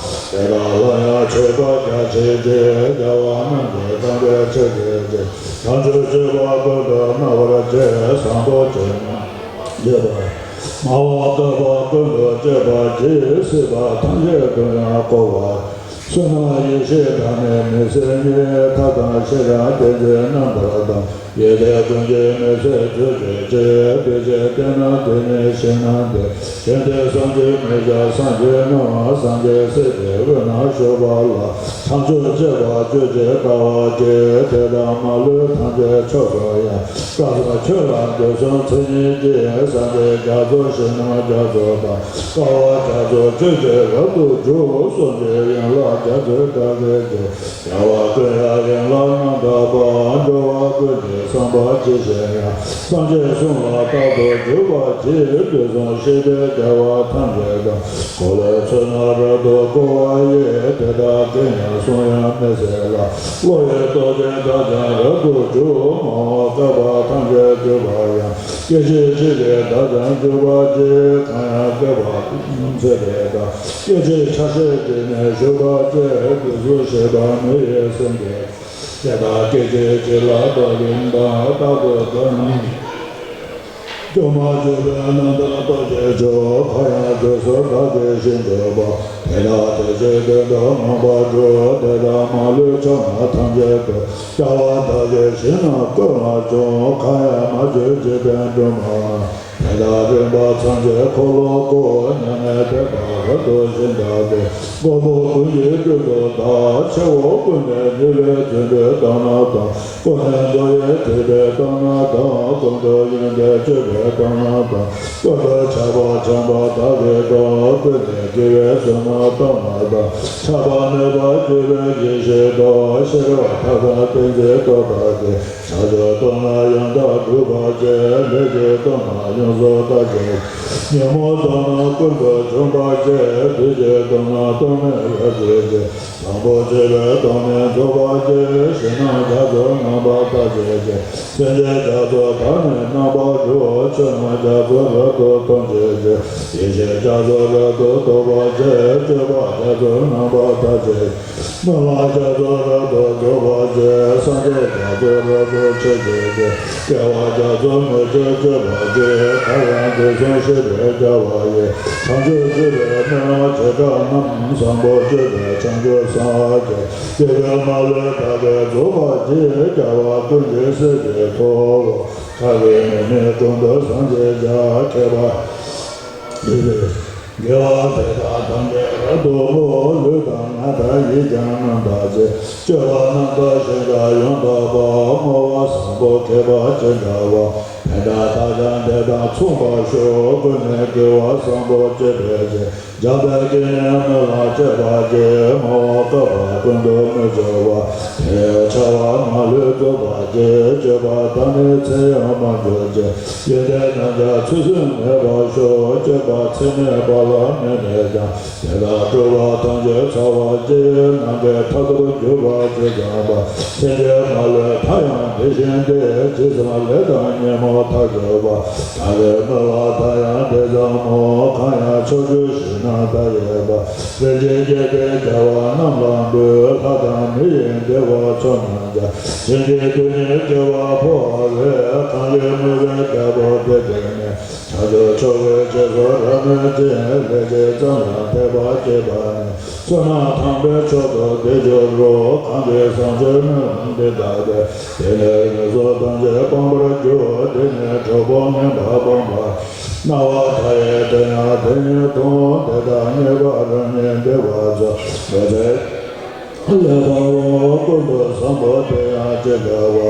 དེ་དག་སླར་ཡང་མཆོད་པ་རྒྱ་ཆེ་ཅིག་རྒྱལ་བ་རྣམས་ཀྱིས་དམ་པའི་ཆོས་བྱེད་ཅིང་། བྱང་ཆུབ་སྤྱོད་པ་ཀུན་ཏུ་སྨྲ་བར་བྱེད། བཟང་པོ་སྤྱོད་ན་བགྱིས་པ། མ་འོངས་བསྐལ་པ་ཀུན་ཏུ་སྤྱད་པར་བགྱི། སྲིད་པ་ཐམས་ཅད་དུ་ཡང་བསྐོར་བར། བསོད་ནམས་ཡེ་ཤེས་དང་ནི་མི་ཟད་ཉིད། ཐབས་དང་ཤེས་རབ་ཏིང་འཛིན་རྣམ་པར་དག་ཡེ་གདོད་ཀུན་གྱི་མི་ཚེ་དུས་ཀྱི་ཕྱིར། དེ་ཕྱིར་བསྟན་ན་དེ་ནི་ཞིང་རྣམས་ཏེ། ཞིང་དེར་སངས་རྒྱས་མི་འཇའ་སངས་རྒྱས་རྣམས། སངས་རྒྱས་སྲས་ཀྱི་དབུས་ན་བཞུགས་པ་ལ། བྱང་ཆུབ་སྤྱད་པ་སྤྱོད་ཅིང་དགའ་བར་གྱིས། དེ་དག་མ་ལུས་ཐམས་ཅད་མཆོག་ཏུ་ཡང་། བཀའ་སྩལ་ཆོས་ལ་འདི་གསུང་མཚན་ཉིད་ཀྱིས། སངས་རྒྱས་རྒྱ་མཚོ་ཞིང་རྣམས་རྒྱ་མཚོ་དང་། དཀའ་བ་རྒྱ་མཚོ་སྤྱོད་ཅིང་རབ་ཏུ་འཇུག་གསུམ་གྱི་ཡན་ལག་རྒྱ་མཚོའི་སྒྲ་སྐད་ཀྱིས། རྒྱལ་བ་ཀུན་ཡང་ཡན་ལག་རྣམ་དག་པ། འགྲོ་བ་ཀུན་གྱི་བསམ་པ་ཇི་བཞིན་ཡང་། སངས་རྒྱས་གསུམ་ལ་རྟག་ཏུ་འཇུག་པར་བགྱི། དུས་གསུམ་གཤེགས་པའི་རྒྱལ་བ་ཐམས་ཅད་དང་། འཁོར་ལོའི་ཚུལ་རྣམས་རབ་ཏུ་བསྐོར་བ་ཡི། དེ་དག་ཀུན་ཡང་གསུང་ཡང་མི་ཟད་ལ། བློ་ཡི་སྟོབས་ཀྱིས་བདག་ཀྱང་རབ་ཏུ་འཇུག་མ་འོངས་བསྐལ་པ་ཐམས་ཅད་འཇུག་པར་ཡང་། སྐད་ཅིག་གཅིག་གིས་བདག་ཀྱང་འཇུག་པར་བགྱི། གང་ཡང་བསྐལ་པ་ཀུན་ཚེ་འདས་དང་། སྐད་ཅིག་ཆ་ཤས་གཅིག་ནས་བཞུགས་པར་བགྱི། དུས་གསུམ་གཤེགས་པ་མི་ཡི་སེམས་ཀྱིས། དེ་དག་སྐད་ཅིག་གཅིག་ལ་རྟོག་གིན་དང་། རྟག་ཏུ་བདག་ནི་སྐྱོ་མ་བྱུང་བའི་རྣམ་ཐར་རྟོགས་བྱེད་མཆོག་གང་ཡང་དུས་སུ་བདག་གིས་ཤེས་གྱུར་པ། དེ་དག་དེ་ཕྱིར་དོན་དུ་ངོམས་པར་འགྱུར། དེ་དག་མ་ལུས་ཕྱོགས་རྣམས་ཐམས་ཅད་དུ། རྒྱལ་བ་དག་གི་ཞིང་རྣམས་བཀོད་ལ་འབྱུང་། གང་ཡང་མ་གྱུར་འཇིག་རྟེན་སྒྲོན་མ་རྣམས། དེ་དག་རིམ་པ་ཚངས་པའི་འཁོར་ལོ་བསྐོར། མྱ་ངན་འདས་པ་རབ་ཏུ་ཞི་བདག་གི། མགོན་པོ་ཀུན་གྱི་སྤྲུལ་པ་དག་ཕྱོགས་ཀུན་ནས་ཉེ་བའི་དོན་དུ་བཏང་ན་དང་། ཀུན་ནས་འགྲོ་བའི་དེད་པས་བཏང་ན་དང་། ཀུན་ཏུ་ཡོན་ཏན་སྤྱོད་པས་བཏང་ན་དང་། ཀུན་ཏུ་ཆགས་པ་འཆིང་བ་དག་གིས་དང་། ཀུན་ནས་དགེ་བའི་བསོད་ནམས་བཏང་ན་དང་། ཆགས་པ་ནད་པ་སྐྱེ་བའི་ཡེ་ཤེས་དང་། ཤེས་རབ་ཐབས་དང་ཏིང་འཛིན་སྟོབས་དག་གིས། བྱང་ཆུབ་སྟོབས་རྣམས་ཡང་དག་འགྲུབ་པར་བྱེད། ལས་ཀྱི་སྟོབས་རྣམས་ཡོངས་སུ་དག་བྱེད། ཉོན་མོངས་སྟོབས་རྣམས་ཀུན་ཏུ་འཇོམས་པར་བྱེད། དུས་ཀྱི་སྟོབས་རྣམས་སྟོབས་མེད་རབ་བྱེད་ཅིང་། བཟང་པོ་སྤྱོད་པའི་སྟོབས་ནི་རྫོགས་པར་བྱེད། ཞེན་སྣང་རྒྱ་མཚོ་རྣམ་པར་དག་བྱེད་ཅིང་། སེམས་ཅན་རྒྱ་མཚོ་དག་ནི་རྣམ་པར་གྲོལ། ཆོས་རྣམས་རྒྱ་མཚོ་རབ་ཏུ་མཐོང་བྱེད་ཅིང་། ཡེ་ཤེས་རྒྱ་མཚོ་རབ་ཏུ་རྟོགས་པར་བྱེད། སྤྱོད་པ་རྒྱ་མཚོ་རྣམ་པར་དག་བྱེད། སྨོན་ལམ་རྒྱ་མཚོ་རབ་ཏུ་རྫོགས་པར་བྱེད། སངས་རྒྱས་རྒྱ་མཚོ་རབ་ཏུ་མཆོད་བྱེད་ཅིང་། སྐྱེ་བ་རྒྱ་མཚོ་མི་བསྐྱོད་སྤྱོད་པར་བྱེད། གར་ཡང་དུས་གསུམ་གཤེགས་པའི་རྒྱལ་བ་ཡི། བྱང་ཆུབ་སྤྱོད་པའི་སྨོན་ལམ་བྱེ་བྲག་རྣམས། བཟང་པོ་སྤྱོད་པས་བྱང་ཆུབ་སངས་རྒྱས། སྐྱེ་བོའི་མ་ལུས་དག་པས་རྫོགས་པར་བྱེད། རྒྱལ་བ་ཀུན་གྱི་སྲས་ཀྱི་ཐུ་བོ། ཁ་ལས་མི་སྨྲའི་དྲུང་དུ་སངས་རྒྱས་ཀྱང་། མཁས་པ། དགེ་བ་དེ་དག་ཐམས་ཅད་རབ་ཏུ་བསྔོ། ལུས་དང་ངག་དང་ཡིད་ཀྱང་རྣམ་དག་བྱས། སྤྱོད་པ་རྣམ་དག་ཞེས་བྱ་ཡང་དག་པ། བསྔོ་བ་བཟང་པོ་མཁས་པ་ཅི་འདྲ་བ། དེ་དག་ཐམས་ཅད་དེ་དང་མཚུངས་པར་ཤོག་ཀུན་ནས་དགེ་བ་བཟང་པོ་སྤྱད་པའི་ཕྱིར། འཇམ་དཔལ་གྱི་ནི་སྨོན་ལམ་བཅས་པ་ཅི། བསྔོ་བ་བསྐལ་པ་ཀུན་ཏུ་མི་སྐྱོ་བ། དེ་ཡི་བྱ་བ་མ་ལུས་རྫོགས་པར་བྱེད། སྤྱོད་པ་དག་ནི་ཚེ་ཡང་མ་འགྱུར་ཅིག་ཡོན་ཏན་རྣམས་ཀྱང་ཚུལ་བཞིན་མེད་པར་ཤོག་སྤྱོད་པ་ཚད་མེད་པ་ལ་དམིགས་ནས་ཀྱང་། དེ་དག་སྤྲུལ་པ་ཐམས་ཅད་ཚར་བར་བྱེད། ནམ་མཁའི་མཐའ་རུ་གྱུར་པ་ཇི་ཙམ་པ། སེམས་ཅན་མ་ལུས་མཐའ་ཡང་དེ་བཞིན་ཏེ། ཇི་ཙམ་ལས་དང་ཉོན་མོངས་མཐའ་གྱུར་པ། བདག་གི་སྨོན་ལམ་མཐའ་ཡང་དེ་ཙམ་མོ། གང་ཡང་ཕྱོགས་བཅུའི་གཞི་རྣམས་མཐའ་ཡས་པ། རིན་ཆེན་བརྒྱད་ལྡན་རྒྱལ་བ་རྣམས་ལ་འབུལ། ལྷ་དང་མི་ཡི་དགེ་བ་ཚོགས་རྣམས་ཀྱང་། བྱིན་གྱིས་བརྟུལ་ནས་སྐྱེ་བ་འཕོ་བ་ལས། གང་གིས་མོས་པའི་རྒྱལ་པོ་དེ་བསྟེན་ནས། བྱང་ཆུབ་མཆོག་གི་རྗེས་སུ་རབ་མོས་ཅིང་། ལེགས་སྤྱད་ཙམ་ཡང་དད་པ་བསྐྱེད་པ་ནི། བསོད་ནམས་དམ་པའི་མཆོག་ཏུ་དེ་འགྱུར་རོ། གང་གིས་བཟང་སྤྱོད་སྨོན་ལམ་འདི་བཏབ་པས། དེ་ནི་ལུས་སྲོག་ཐམས་ཅད་སྤང་བར་འགྱུར། དེ་ནི་གྲོགས་པོ་ངན་པ་སྤངས་པ། སྣང་བ་མཐའ་ཡས་དེ་ཡང་དེ་ཉིད་མཐོང་། དེ་དག་རྙེད་པ་རབ་རྙེད་བདེ་བ་རྫོགས། མི་ཚེ་ལེགས་པའོ། ཀུན་ཏུ་བཟང་པོ་དེ་ཡང་ཅི་འདྲ་བ།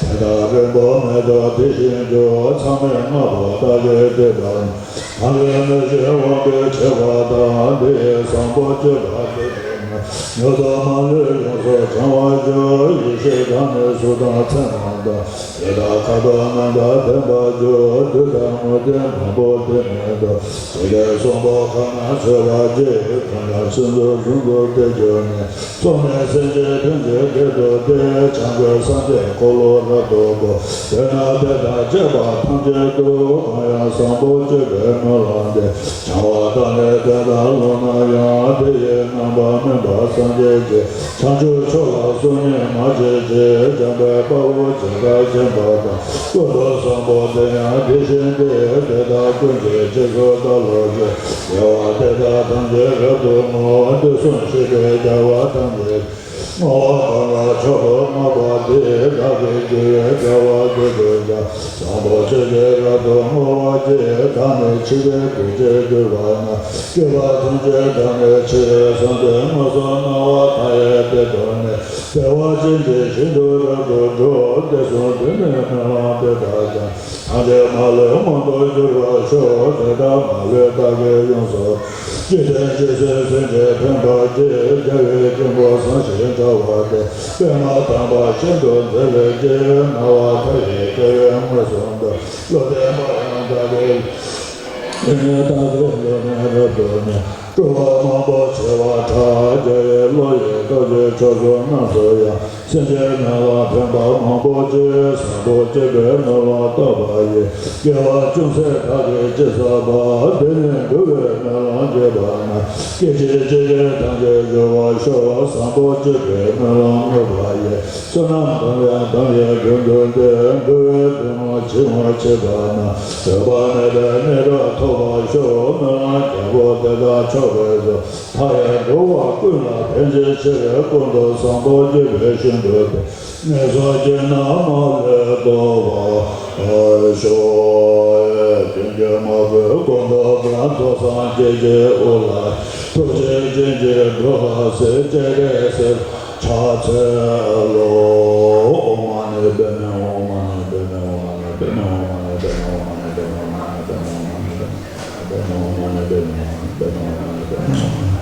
དེ་དག་རིང་པོ་མེད་དོ་དེ་བཞིན་དུ། མཚམས་མེད་ལྔ་པོ་དག་གིས་བསྟོད་པ་ནི། གང་གིས་མི་ཤེས་དབང་པོའི་ཆེ་བ་དང་། འདི་ཡི་བཟང་པོ་སྤྱོད་པ་དེ་ལྟར་ན། མྱུར་དུ་མ་ལུས་ཡོངས་སུ་བྱང་བར་འགྱུར། ཡེ་ཤེས་དང་ནི་གཟུགས་དང་མཚན་རྣམས་དང་། ཡི་དྭགས་ཁ་དོག་རྣམས་དང་ལྡན་པར་འགྱུར། བདུད་དང་མུ་སྟེགས་མང་པོ་དེ་མེད་དོ། ཞི་བདེ་གསོན་པོ་གང་ན་འཚོ་བར་བགྱི། གང་ཡང་སྲིད་མཚོར་ཟུང་དུ་བསྡེབས་གྱུར་ནས། སྲོག་ནི་སེམས་ཅན་ཀུན་གྱི་སྐད་དུ་བདེ། བྱང་ཆུབ་སངས་རྒྱས་འཁོར་ལོ་རབ་ཏུ་བསྐོར། དེ་ན་དེ་དང་བཅས་པ་ཐམས་ཅད་དུ། གང་ཡང་བཟང་པོ་སྤྱོད་པའི་སྨོན་ལམ་འདི། བྱ་བ་དག་ནི་དེ་དག་ལོ་ན་ཡང་། དེ་ཡི་རྣམ་པར་སྨིན་པ་སངས་རྒྱས་ཀྱི། བྱང་ཆུབ་མཆོག་ལ་སོམ་ཉི་མ་བྱེད་ཅིག་འཇམ་དཔལ་དཔའ་བོས་ཇི་ལྟར་མཁྱེན་པ་དང་། ཀུན་ཏུ་བཟང་པོ་དེ་ཡང་དེ་བཞིན་ཏེ། དེ་དག་ཀུན་གྱི་རྗེས་སུ་བདག་སློབ་ཅིང་། དགེ་བ་དེ་དག་ཐམས་ཅད་རབ་ཏུ་བསྔོ། དུས་གསུམ་གཤེགས་པའི་རྒྱལ་བ་ཐམས་ཅད། བསྔོ་བ་གང་ལ་མཆོག་ཏུ་བསྔགས་པ་དེས། བདག་གི་རྒྱུད་ལ་རྒྱལ་བ་དགོས་འདོད་ཀྱང་། བཟང་པོ་སྤྱོད་ཕྱིར་རབ་ཏུ་བསྔོ་བ་གྱིས། བདག་ནི་འཆི་བའི་སྡུག་བསྔལ་གྱུར་པ་ན། སྐྱེ་བ་ཐམས་ཅད་བདག་ནི་འཆི་བའི་ས་འདིར། མངོན་སུམ་སྣང་བ་མཐའ་ཡས་དེ་མཐོང་ནས། བདེ་བ་ཅན་དེ་བཞིན་དུ་རབ་ཏུ་འགྲོ། དེ་གསུངས་དུས་ནི་སྨོན་ལམ་དེ་དག་ཀྱང་། ཐམས་ཅད་མ་ལུས་མངོན་དུ་འགྱུར་བར་ཤོག་དེ་དག་མ་ལུས་བདག་གིས་ཡོངས་སུ། འཇིག་རྟེན་ཇི་སྲིད་སེམས་ཅན་ཕན་པར་བགྱི། རྒྱལ་བའི་སྐྱེས་བུ་བཟང་ཞིང་གྲགས་པ་དེས། པདྨ་དམ་པ་ཤིན་ཏུ་མཛེས་པའི་དཀྱིལ། སྣང་བ་མཐའ་ཡས་རྒྱལ་བས་མངོན་སུམ་དུ། བློ་ལྡན་པ་ཡང་དག་གི། དེ་ནས་བདག་གི་ལུས་ནི་རབ་ཏུ་ནི། སྤྲུལ་པ་མང་པོ་བྱེ་བ་ཕྲག་བརྒྱ་ཡི། བློ་ཡི་སྟོབས་ཀྱིས་ཕྱོགས་བཅུ་རྣམས་སུ་ཡང་། སེམས་ཅན་རྣམས་ལ་ཕན་པ་མང་པོ་བྱེད། བཟང་པོ་སྤྱོད་པའི་སྨོན་ལམ་བཏབ་པ་ཡིས། དགེ་བ་ཅུང་ཟད་བདག་གིས་ཅི་བསགས་པ། དེ་ནི་འགྲོ་བའི་སྨོན་ལམ་བགྱིས་པ་ན། སྐད་ཅིག་གཅིག་གིས་ཐམས་ཅད་འགྲོ་བར་ཤོག་བཟང་པོ་སྤྱོད་པའི་སྨོན་ལམ་བསྔོས་པ་ཡིས། བསོད་ནམས་དམ་ཡང་དམ་ཡང་རྒྱུན་དུ་ལྡན། འགྲོ་བའི་དོན་ལ་ཇི་བ་བྱེད་པ་ན། འོད་དཔག་མེད་པའི་གནས་རབ་ཐོབ་པར་ཤོག་སྨོན་ལམ་རྒྱལ་པོ་དེ་དག་མཆོག་གི་གཙོ། མཐའ་ཡས་འགྲོ་བ་ཀུན་ལ་ཕན་བྱེད་ཕྱིར། ཀུན་ཏུ་བཟང་པོ་སྤྱོད་པའི་ཤིན་ཏུ་དེ། ངན་སོང་སྐྱེ་རྣམས་མ་ལུས་ཐོབ་པར་ཤོག་ཀུན་གྱི་མ་བུ་ཀུན་ཏུ་བཟང་། ཐོས་བསམ་སྐྱེས་ཀྱི་དབུ་ལ། ཐུགས་རྗེ་ཅན་གྱིས་འགྲོ་ལ་གཟིགས། སྤྱན་རས་གཟིགས་ཕྱག་འཚལ་ལོ། ཨོཾ་མ་ཎི་པདྨེ་ཧཱུྃ། མ་ཎི་པདྨེ་ཧཱུྃ། མ་ཎི་པདྨེ་ཧཱུྃ། མ་ཎི་པདྨེ་ཧཱུྃ། མ་ཎི་པདྨེ་ཧཱུྃ། མ་ཎི་པདྨེ་ཧཱུྃ།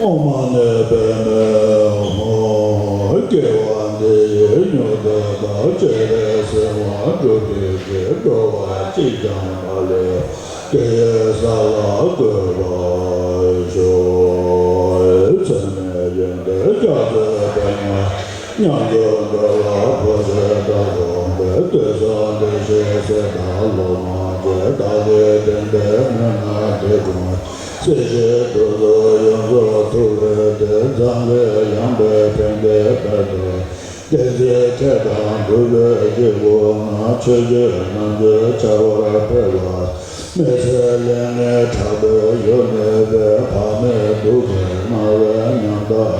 ཨོཾ་མ་ཎི་པདྨེ་ཧཱུྃ། སྐྱེ་བ་འདི་ཡི་མྱུར་དུ་བདག་སྤྱན་རས་གཟིགས་དབང་སྒྲུབ་པའི་ཕྱིར། འགྲོ་བ་གཅིག་ཀྱང་མ་ལུས་པ། དེ་ཡི་ས་ལ་འགོད་པར་ཞུ། མཚན་ནི་ཡོན་ཏན་རྒྱ་མཚོའི་པདྨ། མཉམ་དུ་འགྲོ་བ་འཁོར་བཅས་དག་གམ་པའི། དུས་གསུམ་བདེ་གཤེགས་སྲས་དང་སློབ་མ་བཅས། བདག་གི་དོན་དུ་མི་མངའ་དུས་གང་། སྲིད་ཞིའི་དུས་སུ་ཡོངས་སུ་ཐུལ་བའི་དེད། མཛངས་ལུས་ཡངས་པའི་ཕན་བདེའི་དཔལ་དུ། བསྟན་འཛིན་མཁས་དང་གྲུབ་པའི་སྐྱེས་བུ་རྣམས། ཆོས་བརྒྱུད་རྣམ་དཔྱོད་འཆར་བར་ཕེབས་པ། མི་ཚེའི་ལས་ངན་ཕྲག་དོག་ཡོད་མེད་པའི། བག་མེད་གདུག་པའི་སྣང་བས་ཉམ་ཐག་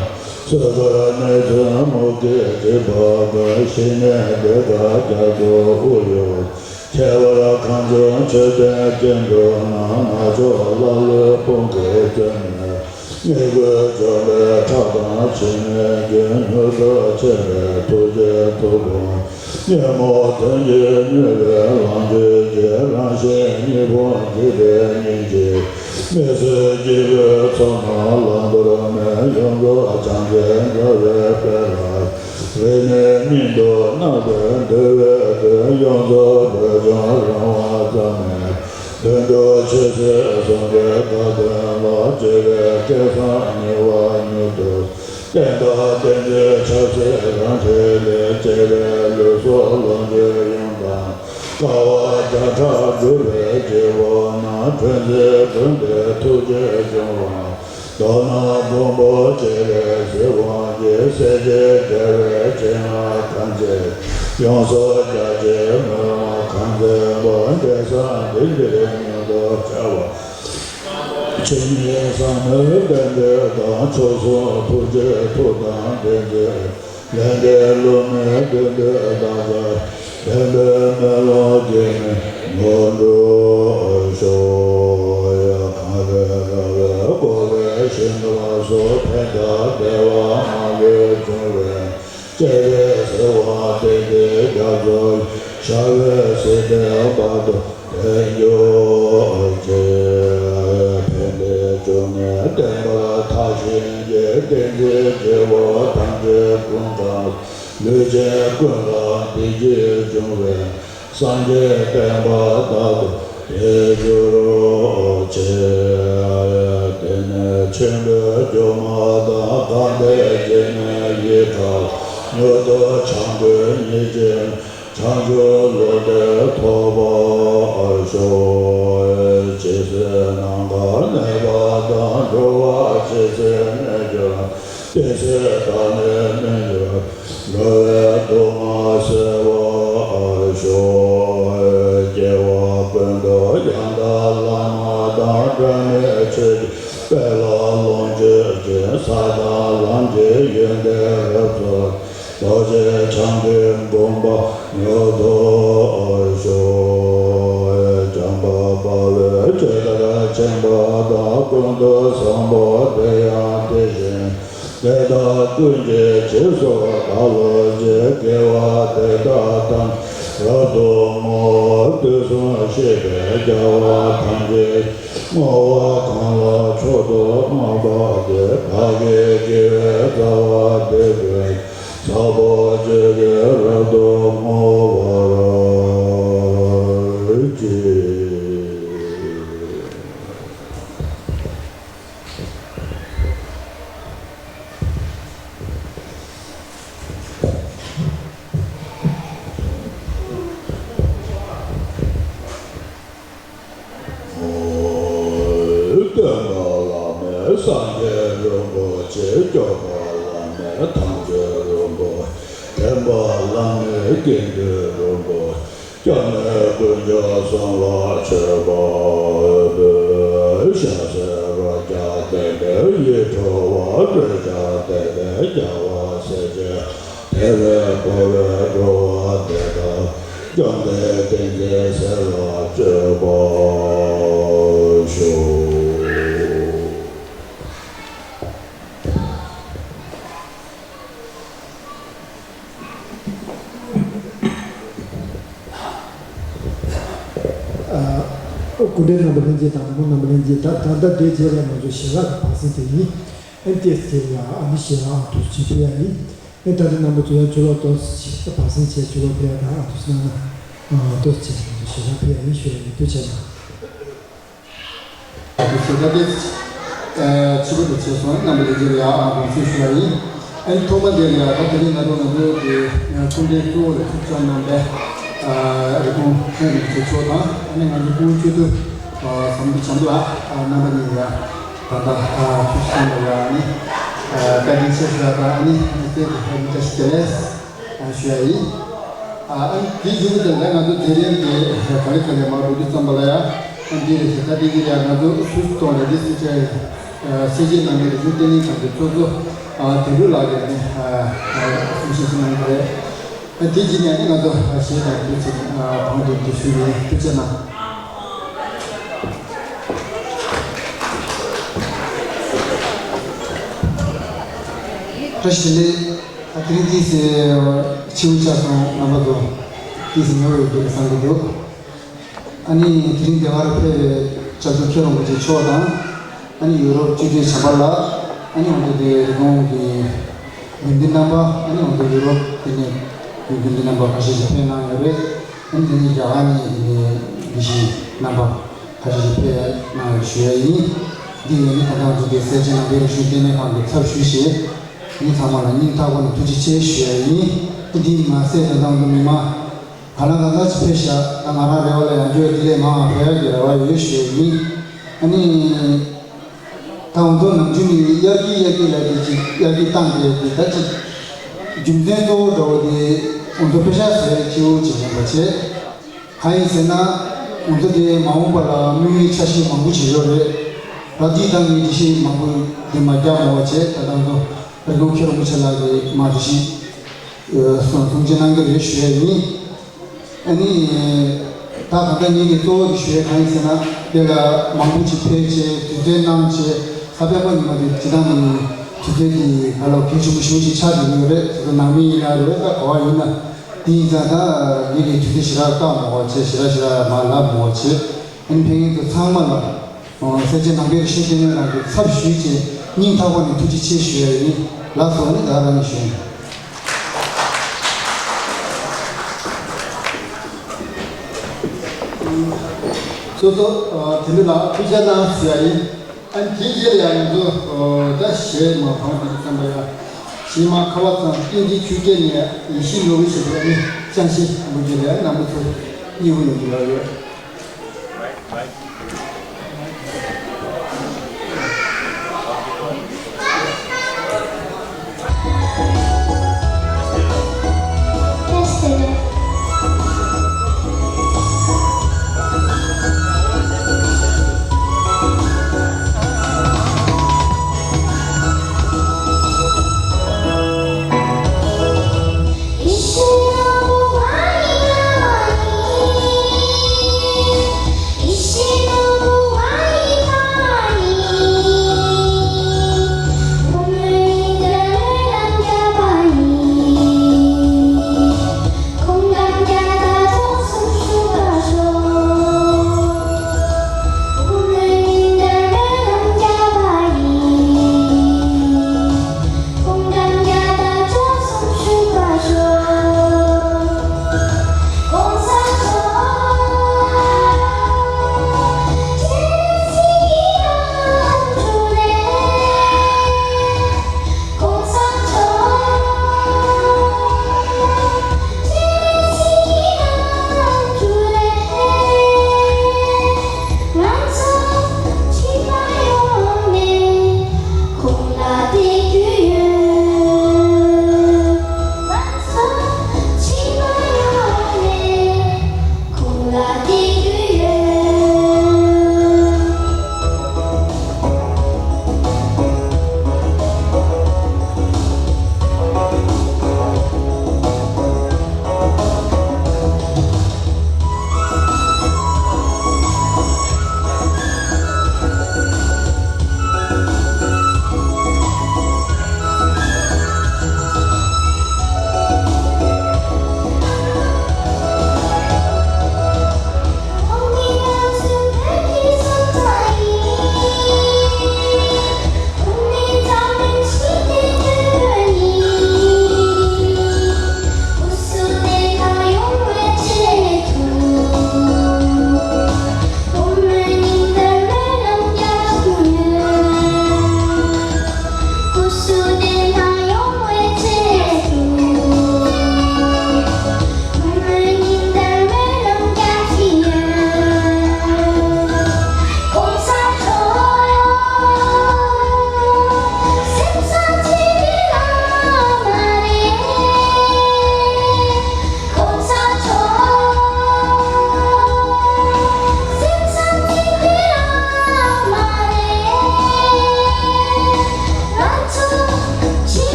ཚོད་དཔག་གནས་ཚུལ་མུ་གེས་འཇིགས་པ་ཀུན། ཞི་གནས་བདེ་དགའ་རྒྱ་མཚོ་དབུགས་ཡུར། ཁྱད་པར་གང་བྱུང་མཆོད་རྟེན་སྐྱེ་འགྲོ་རྣམས། ནག་ཕྱོགས་ཀླ་ཀློའི་དཔུང་གིས་བཙོན་ནས། ཉེས་ཀུན་འཇོམས་པའི་ཁྲག་དང་ཕྱི་མའི་རྒྱུན། མྱུར་དུ་ཆད་པའི་ཐུགས་རྗེའི་ཐུགས་དགོངས། ཉོན་མོངས་དོན་གྱིས་མྱོས་པའི་ལམ་ཆོས་ཀྱི། རང་གཞན་གཉིས་ཕུང་འཇིག་པའི་སྙིང་རྗེ། མི་བཟོད་སྐྱེ་བོའི་ཚོགས་རྣམས་བླང་དོར་མེད། ཡོངས་རྫོགས་བྱང་ཆུབ་མཛད་པའི་དཔལ་ལ། རིང་ནས་སྙིང་དུ་བརྣག་པའི་འདུལ་བའི་དོན། ཡོངས་རྫོགས་བོད་ལྗོངས་རིང་བ་ཙམ་མེད། དུད་འགྲོ་ཆོས་སྲིད་ཟུང་འབྲེལ་དགའ་སྟོན་ལ། སྤྱོད་པའི་སྐལ་བཟང་ཉེ་བར་མྱུར་དུ། བསྟན་དང་བསྟན་འཛིན་ཆབ་སྲིད་རང་འཁྲིས་ལས། བཅས་པའི་ལུས་སྲོག་ལོངས་སྤྱོད་ཡོངས་དང་། དཀའ་བ་བརྒྱ་ཕྲག་སྒྲུབ་པའི་སྐྱེ་བོ་རྣམས། ཕན་བརྩེ་ཀུན་ཏུ་ཐུགས་རྗེས་སྐྱོང་བ། མདོར་ན་མགོན་པོ་སྤྱན་རས་གཟིགས་དབང་གིས། སྲས་བཅས་རྒྱལ་བའི་སྤྱན་སྔར་ཐམས་ཅད། ཡོངས་སུ་རྒྱ་ཆེར་མོས་པ་གང་མཛད་པ། འབྲས་བཟང་འདི་འདིར་མྱུར་དུ་བྱ་བ། ཇི་སྙེད་བསམ་མོས་རྟེན་འབྲེལ་དང་། མཆོག་གསུམ་ཐུགས་རྗེའི་མཐུ་དང་ལྡན་ཚེ། ལས་འབྲས་བསླུ་མེད་བདེ་འདོད་བདག་ཅག་ལྡན་པའི་སྨོན་ལམ་གྱིས་ནི་ངོ་འགྲོ་ཤོག། གངས་རི་ར་བས་བསྐོར་བའི་ཞིང་ཁམས་སུ། ཕན་དང་བདེ་བ་མ་ལུས་འབྱུང་བའི། སྤྱན་རས་གཟིགས་དབང་བསྟན་འཛིན་རྒྱ་མཚོ། ཞབས་པད་སྲིད་མཐའི་བར་དུ་བརྟན་གྱུར་ཅིག། ཕན་བདེའི་འབྱུང་གནས་བརྟན་པར་མཐའ་ཞིང་གི། བསྟན་འཛིན་སྐྱེས་བུ་ཐམས་ཅད་ཀུན་དགའ། ལུས་ཅན་ཀུན་ལ་བདེ་སྐྱིད་འབྱུང་བའི། སངས་རྒྱས་བསྟན་པ་རྟག་ཏུ་བརྟན་གྱུར་ཅིག། དེ་ནས་ཆེན་པོའི་སྒྱུ་མ་དང་། གང་དེ་སྐྱེ་གནས་ཡི་དྭགས། མྱུར་དུ་འཆང་དགོས་ཉིད་ཅན། བྱང་ཆུབ་བློ་དེ་ཐོབ་པར་ཤོག། ཇི་སྲིད་ནམ་མཁའ་གནས་པ་དང་། འགྲོ་བ་ཇི་སྲིད་གནས་གྱུར། དེ་སྲིད་བདག་ནི་མི་འགྱུར། འགྲོ་བའི་སྡུག་བསྔལ་སེལ་བར་ཤོག། སྐྱེ་བ་ཀུན་ཏུ་ཡང་དག་བླ་མ་དང་། འབྲལ་མེད་ཆོས་ཀྱི་དཔལ་ལ་ལོངས་སྤྱོད་ཅིང་། ས་དང་ལམ་གྱི་ཡོན་ཏན་རབ་ཏུ། རྡོ་རྗེ་འཆང་གི་དགོངས་པ་མྱུར་ཐོབ་ཤོག། བྱམས་པ་དཔའ་བོས་ཇི་ལྟར་མཁྱེན་པ་དང་། ཀུན་ཏུ་བཟང་པོ་དེ་ཡང་དེ་བཞིན་ཏེ། དེ་དག་ཀུན་གྱི་རྗེས་སུ་བདག་སློབ་ཅིང་། དགེ་བ་འདི་དག་ཐམས་ཅད་རབ་ཏུ་བསྔོ། དུས་གསུམ་གཤེགས་པའི་རྒྱལ་བ་ཐམས་ཅད་བསྔོ་བ་གང་ལ་མཆོག་ཏུ་བསྔགས་པ་དེ། བདག་གི་དགེ་བའི་རྩ་བ་འདི་ཀུན། ཚངས་པ་སྤྱོད་ཀྱིས་རབ་ཏུ་བསྔོ་བར་བགྱི། སྐྱོབ་པ་བླ་མེད་དམ་ཆོས་རིན་པོ། འདྲེན་པ་བླ་མེད་དགེ་འདུན་རིན་པོ། སྐྱབས་གནས་དཀོན་མཆོག་གསུམ་ལ་མཆོད་པ་འབུལ། ཞབས་སེར་རོ་བརྒྱ་ལྡན་པའི་ཡིད་འཕྲོག་པ། སྤོས་ཆ་ལྡན་པའི་རྒྱལ་བ་སྲས་བཅས། དད་པས་བསྐོར་བའི་འགྲོ་བ་འདི་དག་བཅོམ་ལྡན་འདས་ཀྱི་སྲས་ལ་སྤྱོད་པར་ཞུ། ཨ། སྐུ་མགྲོན་རྣམ་པ་ལྷན་རྒྱས་དང་། ནང་མི་རྣམ་པ་ལྷན་རྒྱས། ད་ད་ལྟ་དེའི་རྗེས་ལ་ང་ཚོ་ཞལ་ལག་གི་བག་ཟོན་དེ་ཡིན། ཨེ་ཏེས་དེ་ལ་ཨ་ནི་ཞལ་ལག་ཨང་དུ་ཅིག་ཕུལ་ཡ་ཡིན། ཨེ་ད་ལྟ་རྣམ་པ་ཚོ་ཡང་ཕྱི་ལོགས་ཏོག་ཙམ་ཅིག་བག་ཟོན་བྱས་ཕྱི་ལོགས་ཕེབས་ཡ་དང་ཨང་དུ་གནང་ན། ཨ་ཏོག་ཙམ་ཅིག་ང་ཚོ་ཞལ་ལག་ཕུལ་ཡ་ཡིན་ཞུ་ཡ་ཡིན། ཐུགས་རྗེ་གནང་། ཨ་ནི་ཞལ་ལག་དེ་ཕྱི་པོ་དུ་བྱས་སོང་། རྣམ་པ་ལྷན་རྒྱས་ལ་ཡང་དགོངས་སེལ་ཞུ་ཡ་ཡིན། ཨ་ནི་ཐོག་མ་དེ་ལ་ཡང་ད་དེ་རིང་ང་ཚོ་ང་ཚོ་གི་སྐུ་མགྲོན་གཙོ་བོ་ལ་ཐུགས་བཅར་གནང་བའི་རིན་སྤུངས་ལྷན་རྒྱས་ཚོ་དང་། ཨ་ནི་ང་ཚོ་སྐུ་མགྲོན་གཙོ་བོ་ཟམ་གདོང་བྱམས་པ་ལགས་རྣམ་པ་གཉིས་ལ་ད་ལྟ་ཐུགས་བསམ་ལ་ཡང་ཨ་ནི་བཀའ་དྲིན་ཆེ་ཞུ་ཡ་དང་། ཨ་ནི་ཨ་ནི་བཀྲ་ཤིས་བདེ་ལེགས། ཞུ་ཡ་ཡིན། ཨ་ནི་དེའི་གཞུག་གུ་དེ་ལ་ང་ཚོ་དེ་རིང་གི་ག་རེ་ག་རེ་མར་འགྲོ་དུས་ཙམ་པ་ལ་ཡ། ཨ་ནི་དེ་རེད་ཤག་ད་དེ་གི་ཡ་ང་ཚོ་སུད་སི་ཐོག་ལ་དེ་སེར་བྱེས་སེར་བྱེས་ནང་པའི་རིག་གཞུང་བསྟི་གནས་ཁང་གི་ཚོགས་གཙོ་དོན་གྲུབ་ལགས་ཀྱིས་ནི་གསུང་བཤད་ཞིག་གནང་གི་རེད། ཨ་ནི་དེ་རྗེས་ནས་ནི་ང་ཚོ་གཞས་དང་དེ་ཚོ་གང་དུ་དེ་ཞུ་ཡིན། ཐུགས་རྗེ་གནང་། བཀྲ་ཤིས་བདེ་ལེགས། ད་དེ་རིང་ཏོག་ཙམ་ཕྱི་པོ་ཆགས་སོང་། རྣམ་པ་ཚོ་ཏོག་ཙམ་ཉོབ་ཡོད་འདུག་བསམ་གྱི་འདུག་ཨ་ནི་དེ་རིང་འདི་གར་ཕེབས་པའི་སྐྱབས་མགོན་མཁན་རིན་པོ་ཆེ་མཆོག་དང་། ཨ་ནི་ཡུ་རོབ་སྤྱི་མཐུན་བྱམས་པ་ལགས། ཨ་ནི་འོ་དེ་དེ་རི་ཀོན་གྱི་དགེ་འདུན་རྣམ་པ། ཨ་ནི་འོ་དེ་ཡུ་རོབ་དེ་ནས་དགེ་འདུན་རྣམ་པ་ཁ་ཤས་ཤིག་ཕེབས་གནང་ཡོད་རེད། ཨ་ནི་དེ་ནས་རྒྱ་གར་ནས་དེ་ནས་དགེ་བཤེས་རྣམ་པ་ཁ་ཤས་ཤིག་ཕེབས་གནང་ཡོད་ཞུ་ཡ་ཡིན། འདི་ཡིན་ནི་ད་ལྟ་ང་ཚོ་གི་སེར་བྱེས་ནང་པའི་རིག་གཞུང་བསྟི་གནས་ཁང་གི་ཚབ་ཞུས་བྱས། མི་ཚང་མ་ལ་སྙིང་ཐག་པ་ནས་ཐུགས་རྗེ་ཆེ་ཞུ་ཡ་ཡིན། འདི་མ་ཟད་ད་ལྟ་ང་ཚོ་མི་མང་ག་ལ་གང་འཚམ་ཅིག་ཕེབས་ཤག་ད་ང་རང་རེ་བ་ལ་ཡང་བསྐྱར་དེ་ལས་མང་བ་ཕེབས་ཡག་གི་རེ་བ་ཡོད་ཞུ་ཡ་ཡིན། ཨ་ནི། ད་ང་ཚོ་ནམ་རྒྱུན་ནས་དབྱར་སྐྱིད་དབྱར་སྐྱིད་ལབ་དེ་ཅིག་དབྱར་སྐྱིད་བཏང་བསྡད་དེ། ད་ཅིག་རྒྱུ་མཚན་གཙོ་བོ་འདྲ་བོ་དེ་ང་ཚོ་དཔེ་ཆ་བཟོ་ཡ་སྐྱིད་པོ་ཅིག་ཡིན་པ་བྱས། གང་ཡིན་ཟེར་ན། ང་ཚོ་དེ་མ་འོངས་པ་ལ་དམིགས་ཡུལ་འཆར་གཞི་མང་པོ་ཅིག་ཡོད་རེད། ད་དེ་ད་ངས་འགྲེལ་བཤད་མང་པོ་དེ་མ་རྒྱག་མོ་བྱས། ད་ལྟ་ང་ཚོ་རི་ཀོན་མཁན་རིན་པོ་ཆེ་ལགས་ཀྱིས་མ་འགྲེལ་བཤད་གསུང་གསུང་བཤད་གནང་གི་རེད་ཞུ་ཡ་ཡིན། ཨ་ནི། ད་གང་ལྟར་ངེད་ཀྱི་གཙོ་བོ་དེ་ཞུ་ཡ་གང་ཡིན་ཟེར་ན། དེ་ལ་མང་པོ་ཅིག་ཕེབས་བྱས་དུས་ཚོད་གནང་བྱས། ས་པཎ་པ་ཉི་མ་དེ་སྤྱིར་བཏང་ནས་དུས་ཚོད་ཀྱི་ཧ་ལམ་གལ་ཆེན་པོ་ཞེ་པོ་ཅིག་ཆགས་བསྡད་ཀྱི་ཡོད་རེད། དེ་ཚོ་ནང་མི་ཡིན་ན་རེད། ད་ག་བ་ཡིན་ན། དེ་ཡིན་ཙང་ད་ངེད་ཀྱིས་དུས་ཚོད་ཞེ་དྲག་བཀག་མ་དགོས་བྱས། ཞེ་དྲག་ཞེ་དྲག་མར་ལབ་མ་དགོས་བྱས། ཨ་ནི་ཕེབས་མཁན་ཚོ་ཚང་མ་ལ། ཨོ། སེར་བྱེས་ནང་པའི་རིག་གཞུང་བསྟི་གནས་ཁང་གི་ཚབ་ཞུས་བྱས་སྙིང་ཐག་པ་ནས་ཐུགས་རྗེ་ཆེ་ཞུ་ཡ་ཡིན། ལགས་སོ། ཨ་ནི་ད་རང་ཉིད་ཞུ་ཡིན། སོ་སོ། ཨ། དེ་འདྲ་ལ་ཐུགས་རྗེ་གནང་ཞུ་ཡ་ཡིན། ཨ་ནི་དེའི་རྗེས་ལ་ཡང་ང་ཚོ་ད་གཞས་མ་གང་དེ་ཙམ་པ་ཡ། གཞས་མ་ཁ་བ་ཙམ་ཏིང་འཛིན་ཆུ་སྐྱེས་ནས་ཡེ་ཤེས་ནོར་བུ་ཞེས་པའི་ཨ་ནི་ཅང་ཤེས་འབུལ་རྒྱུ་ལ་རྣམ་པ་ཚོ་སྙིང་པོ་ཡོང་གི་ཡོད་ཡོད།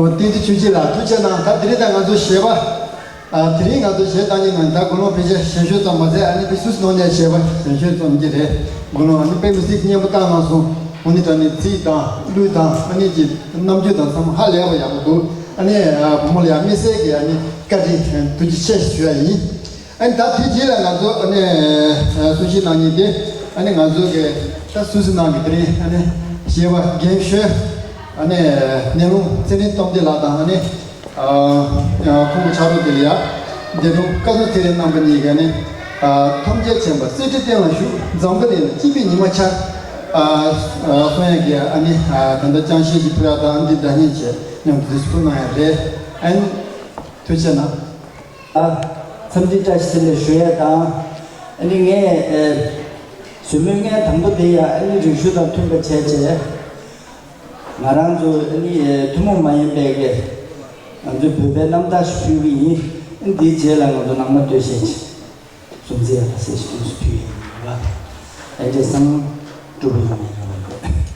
བསྟན་འཛིན་ཆོས་སྐྱིད་ལགས་ཐུགས་རྗེ་གནང་། ད་དེ་རིང་ད་ང་ཚོ་གཞས་པ། ཨ། དེ་རིང་ང་ཚོ་གཞས་བཏང་མཁན་ནང་ད་དགུང་ལོ་ཕལ་ཆེར་གཞོན་ཤོས་ཙམ་མ་ཟད། ཨ་ནི་དེ་སུད་སི་ནང་ནས་གཞས་པ་གཞོན་ཤོས་ཙམ་གྱི་རེད། དགུང་ལོ་ཨ་ནི་དཔེ་མི་སྲིད་སྙན་པོ་བཏང་གནང་སོང་། དངོས་གནས་དྲང་གནས་ཚིག་དང་གླུ་དང་ཨ་ནི་གི་རྣམ་དཔྱོད་དང་ཚང་མ་ཧ་ལས་པ་ཡག་པོ་འདུག་ཨ་ནི་ཨ་བུ་མོ་ལ་ཡང་དམིགས་བསལ་གྱི་ཨ་ནི་བཀའ་དྲིན་ཐུགས་རྗེ་ཆེ་ཞུ་ཡ་ཡིན། ཨ་ནི་ད་དེ་རྗེས་ལ་ང་ཚོ་ཨ་ནི་ཨ་གསུང་བཤད་གནང་མཁན་དེ། ཨ་ནི་ང་ཚོ་གི་ད་སུད་སི་ནང་གི་དེ་རིང་ཨ་ནི་གཞས་པ་རྒན་གཞོན། ཨ་ནི་ནེ་ལུང་ཚེ་རིང་སྟོབས་ལྡན་ལགས་དང་། ཨ་ནི་ཨ་ཨ་ཁོང་གི་ཕྱག་རོགས་དེ་ལ་ཡ་འདས་གྲོངས་བཀའ་ཟུར་ཚེ་རིང་རྣམ་པ་གཉིས་ཀྱིས་ཨ་ནི་ཨ་ཐམས་ཅད་མཁྱེན་པ་གསེར་ཁྲི་སྟེང་ལ་བཞུགས། འཛམ་བུ་གླིང་ལ་སྐྱིད་པའི་ཉི་མ་འཆར། ཨ་ཨ་གསུང་ཡག་གི་ཨ་ནི་ཨ་ད་ལྟ་ཅང་ཤེས་ཀྱི་ཕུ་ཡ་དང་འདི་འདྲ་མཉེན་བྱས་མཉམ་དུ་འདི་ཚོ་གནང་ཡ་རེད། ཨ་ནི་ཐུགས་རྗེ་གནང་། ཨ། འཚམས་འདྲི་བཀྲ་ཤིས་བདེ་ལེགས་ཞུ་ཡས་དང་། ཨ་ནི་ངས་ཨེ་བཟོད་མོས་སྙན་དང་པོ་དེ་ཡང་ཨ་ནི་རིག་གཞུང་དང་མཐུན་པ་བྱས་བྱས། ང་རང་ཚོ་ཨ་ནི་ཨེ་ཐུན་མོང་མ་ཡིན་པའི་གི་ང་ཚོའི་བོད་པའི་རྣམ་ཐར་ཞིག་ཕུལ་གི་ཡིན། ཨ་ནི་དེའི་རྗེས་ལ་ང་ཚོ་ནང་མ་སྡོད་བཞིན་གྱི་སུམ་རྩེ་ཡ་ལ་སྲས་ཞིག་ཏུ་ཕུལ་ཡིན་པ། ཨ་འདྲས་སམ། སྤྲོ་པོ་ཡོང་ཡིན་ར་བ་དགོས།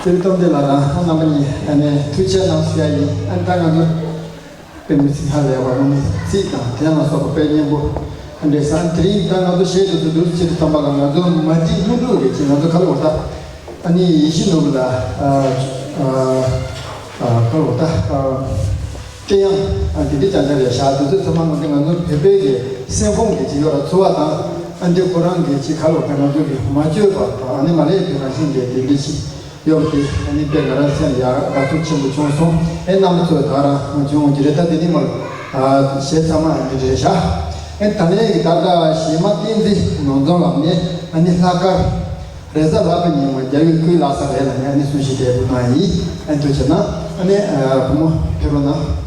སྤྱིར་བཏང་འདི་ལ་རང་རྣམ་པ་གཉིས་ཨ་ནི་ཐུགས་རྗེ་གནང་ཞུ་ཡ་ཡིན། ཨ་ནི་ད་ང་ཚོ་དཔེ་མི་སྲིད་ཧ་ལས་པ་རང་ནི་ཚིག་དང་དེ་ལ་སོགས་པ་དཔེ་སྙན་པོ་ཨ་འདྲས་ཟེར། དེ་རིང་ད་ང་ཚོ་བཤད་དུ་ཚུད་འདུག་སྤྱིར་བཏང་པ་ལ་ང་ཚོ་མ་བྲིས་སྔོན་འགྲོ་གི་ཅིག་ང་ཚོ་ག་ལ་འོ་ད་ཨ་ནི་ཡིད་བཞིན་ནོར་བུ་ལ་ཨ་ཨ་ག་ལ་འོ་ད་ཨ། དེ་ཡང་ཨ་དེ་འདྲ་ཅང་ཅང་རེད་ཤག་དུས་ཚོད་ཚང་མ་ང་ཚོ་ང་ཚོ་བོད་པའི་གི་སེམས་ཁོང་གི་ཅིག་ཡོད་ལ་ཚོར་བ་དང་ཨ་འདི་ཁོ་རང་གི་ཅིག་ག་ལ་འོ་ད་ང་ཚོ་གི་མ་བཅོས་པ་དང་ཨ་ནི་མ་ལས་པའི་རང་བཞིན་གྱི་དེ་འདྲ་ཅིག་ཡོད་དེ་ཨ་ནི་དཔེ་ང་རང་སེམས་ཡ་དགའ་ཚོར་ཆེན་པོ་བྱུང་སོང་། ཨེ་རྣམ་པ་ཚོ་ད་རང་བྱུང་གི་རེད། ད་དེ་ནི་མ་ཨ་གཞས་ཚང་མ་ཨ་འདི་རེད་ཤག་ཨེ་ད་ལན་གི་ད་ལྟ་གཞས་མ་བསྟན་འཛིན་ནོར་འཛོམས་ལགས་ནས་ཨ་ནི་ལྷག་དཀར་རེས་གཟའ་ལྷག་པའི་ཉིན་མོ་རྒྱལ་བའི་སྐུའི་ལྷ་ས་རེད་ལ་ནས་ཨ་ནི་གསུང་བཤད་དེ་འབུལ་གནང་ཡིན། ཨ་ནི་ཐུགས་རྗེ་གནང་། ཨ་ནི་ཨ་བུ་མོ་ཕེབས་རོགས་གནང་།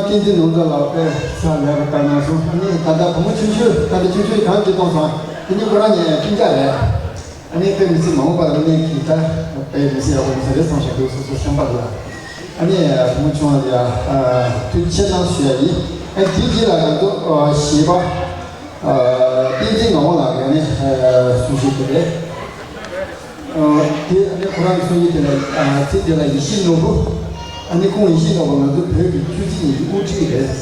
བསྟན་འཛིན་ནོར་འཛོམས་ལགས་དཔེ་ཚ་ལས་པ་ལྟར་གནང་སོང་། ཨ་ནི་ད་ལྟ་བུ་མོ་ཆུང་ཆུང་ད་ལྟ་ཆུང་ཆུང་གང་ཅི་གཏོང་སོང་། དེ་ནི་ཁོ་རང་ཉིད་སྤུན་ཀྱག་རེད། ཨ་ནི་དཔེ་མི་སྲིད་མ་འོངས་པར་ཨ་ནི་གི་ད་དཔེ་མི་སྲིད་ཡག་པོ་ཡིན་ས་རེད་བསམ་བཞིན་འདུག་སོ་སོ་ཤམ་པ་ལ། ཨ་ནི་བུ་མོ་ཆུང་བ་ལ་ཡ་ཐུགས་རྗེ་ཆེ་གནང་ཞུ་ཡ་ཡིན། ཨ་དེའི་རྗེས་ལ་ང་ཚོ་གཞས་པ་བསྟན་འཛིན་ངག་དབང་ལགས་ཀྱིས་ཨ་ནི་གསུང་བཤད་དེ་རེད། དེ་ཨ་ནི་ཁོ་རང་གི་གསུང་ཡིག་དེ་ལ་ཚིག་དེ་ལ་ཡེ་ཤེས་ནོར་བུ། ཨ་ནི་ཁོང་ཡེ་ཤེས་ནོར་བུ་ང་ཚོ་བོད་ཀྱི་ཆོས་སྲིད་གཉིས་ཀྱི་དབུ་ཁྲིད་རེད།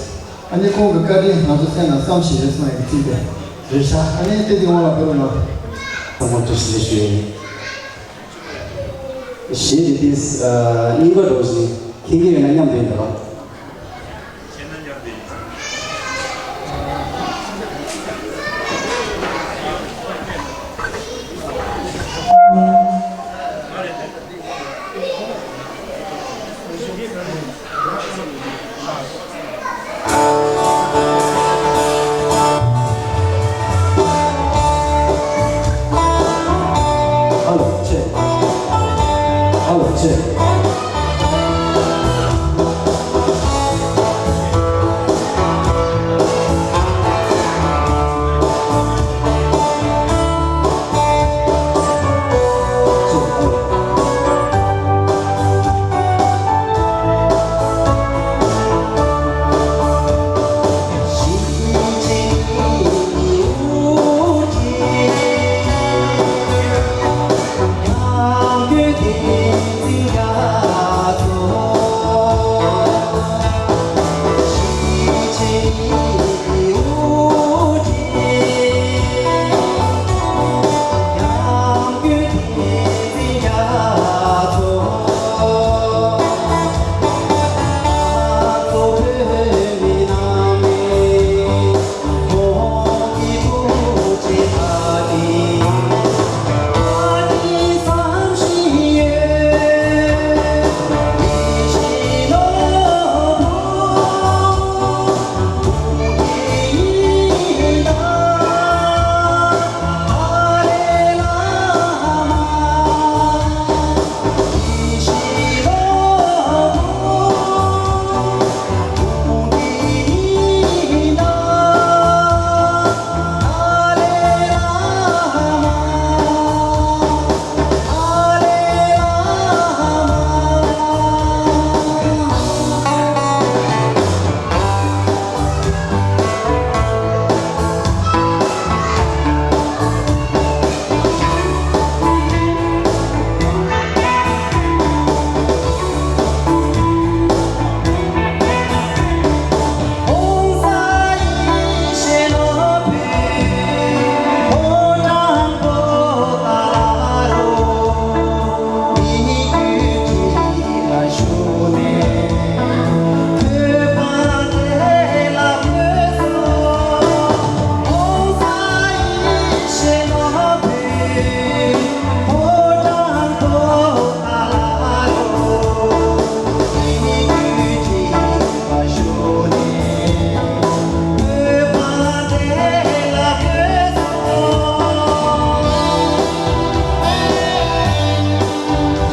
ཨ་ནི་ཁོང་གི་བཀའ་དྲིན་ང་ཚོ་སེམས་ནང་བསམ་ཞིག་རེད་གསུངས་ཡག་གི་ཚིག་དེ་རེད་ཤག་ཨ་ནི་དེ་དེ་དབང་ལ་ཕེབས་རོགས་གནང་། ཚང་མ་ཐུགས་རྗེ་ཆེ་ཞུ་ཡ་ཡིན། གཞས་འདི་དེ་རྙིང་པ་འགྲོ་བཞིན་མཁྱེན་གྱི་ཡོད་ན་སྙམ་དུ་ཡིན་པ།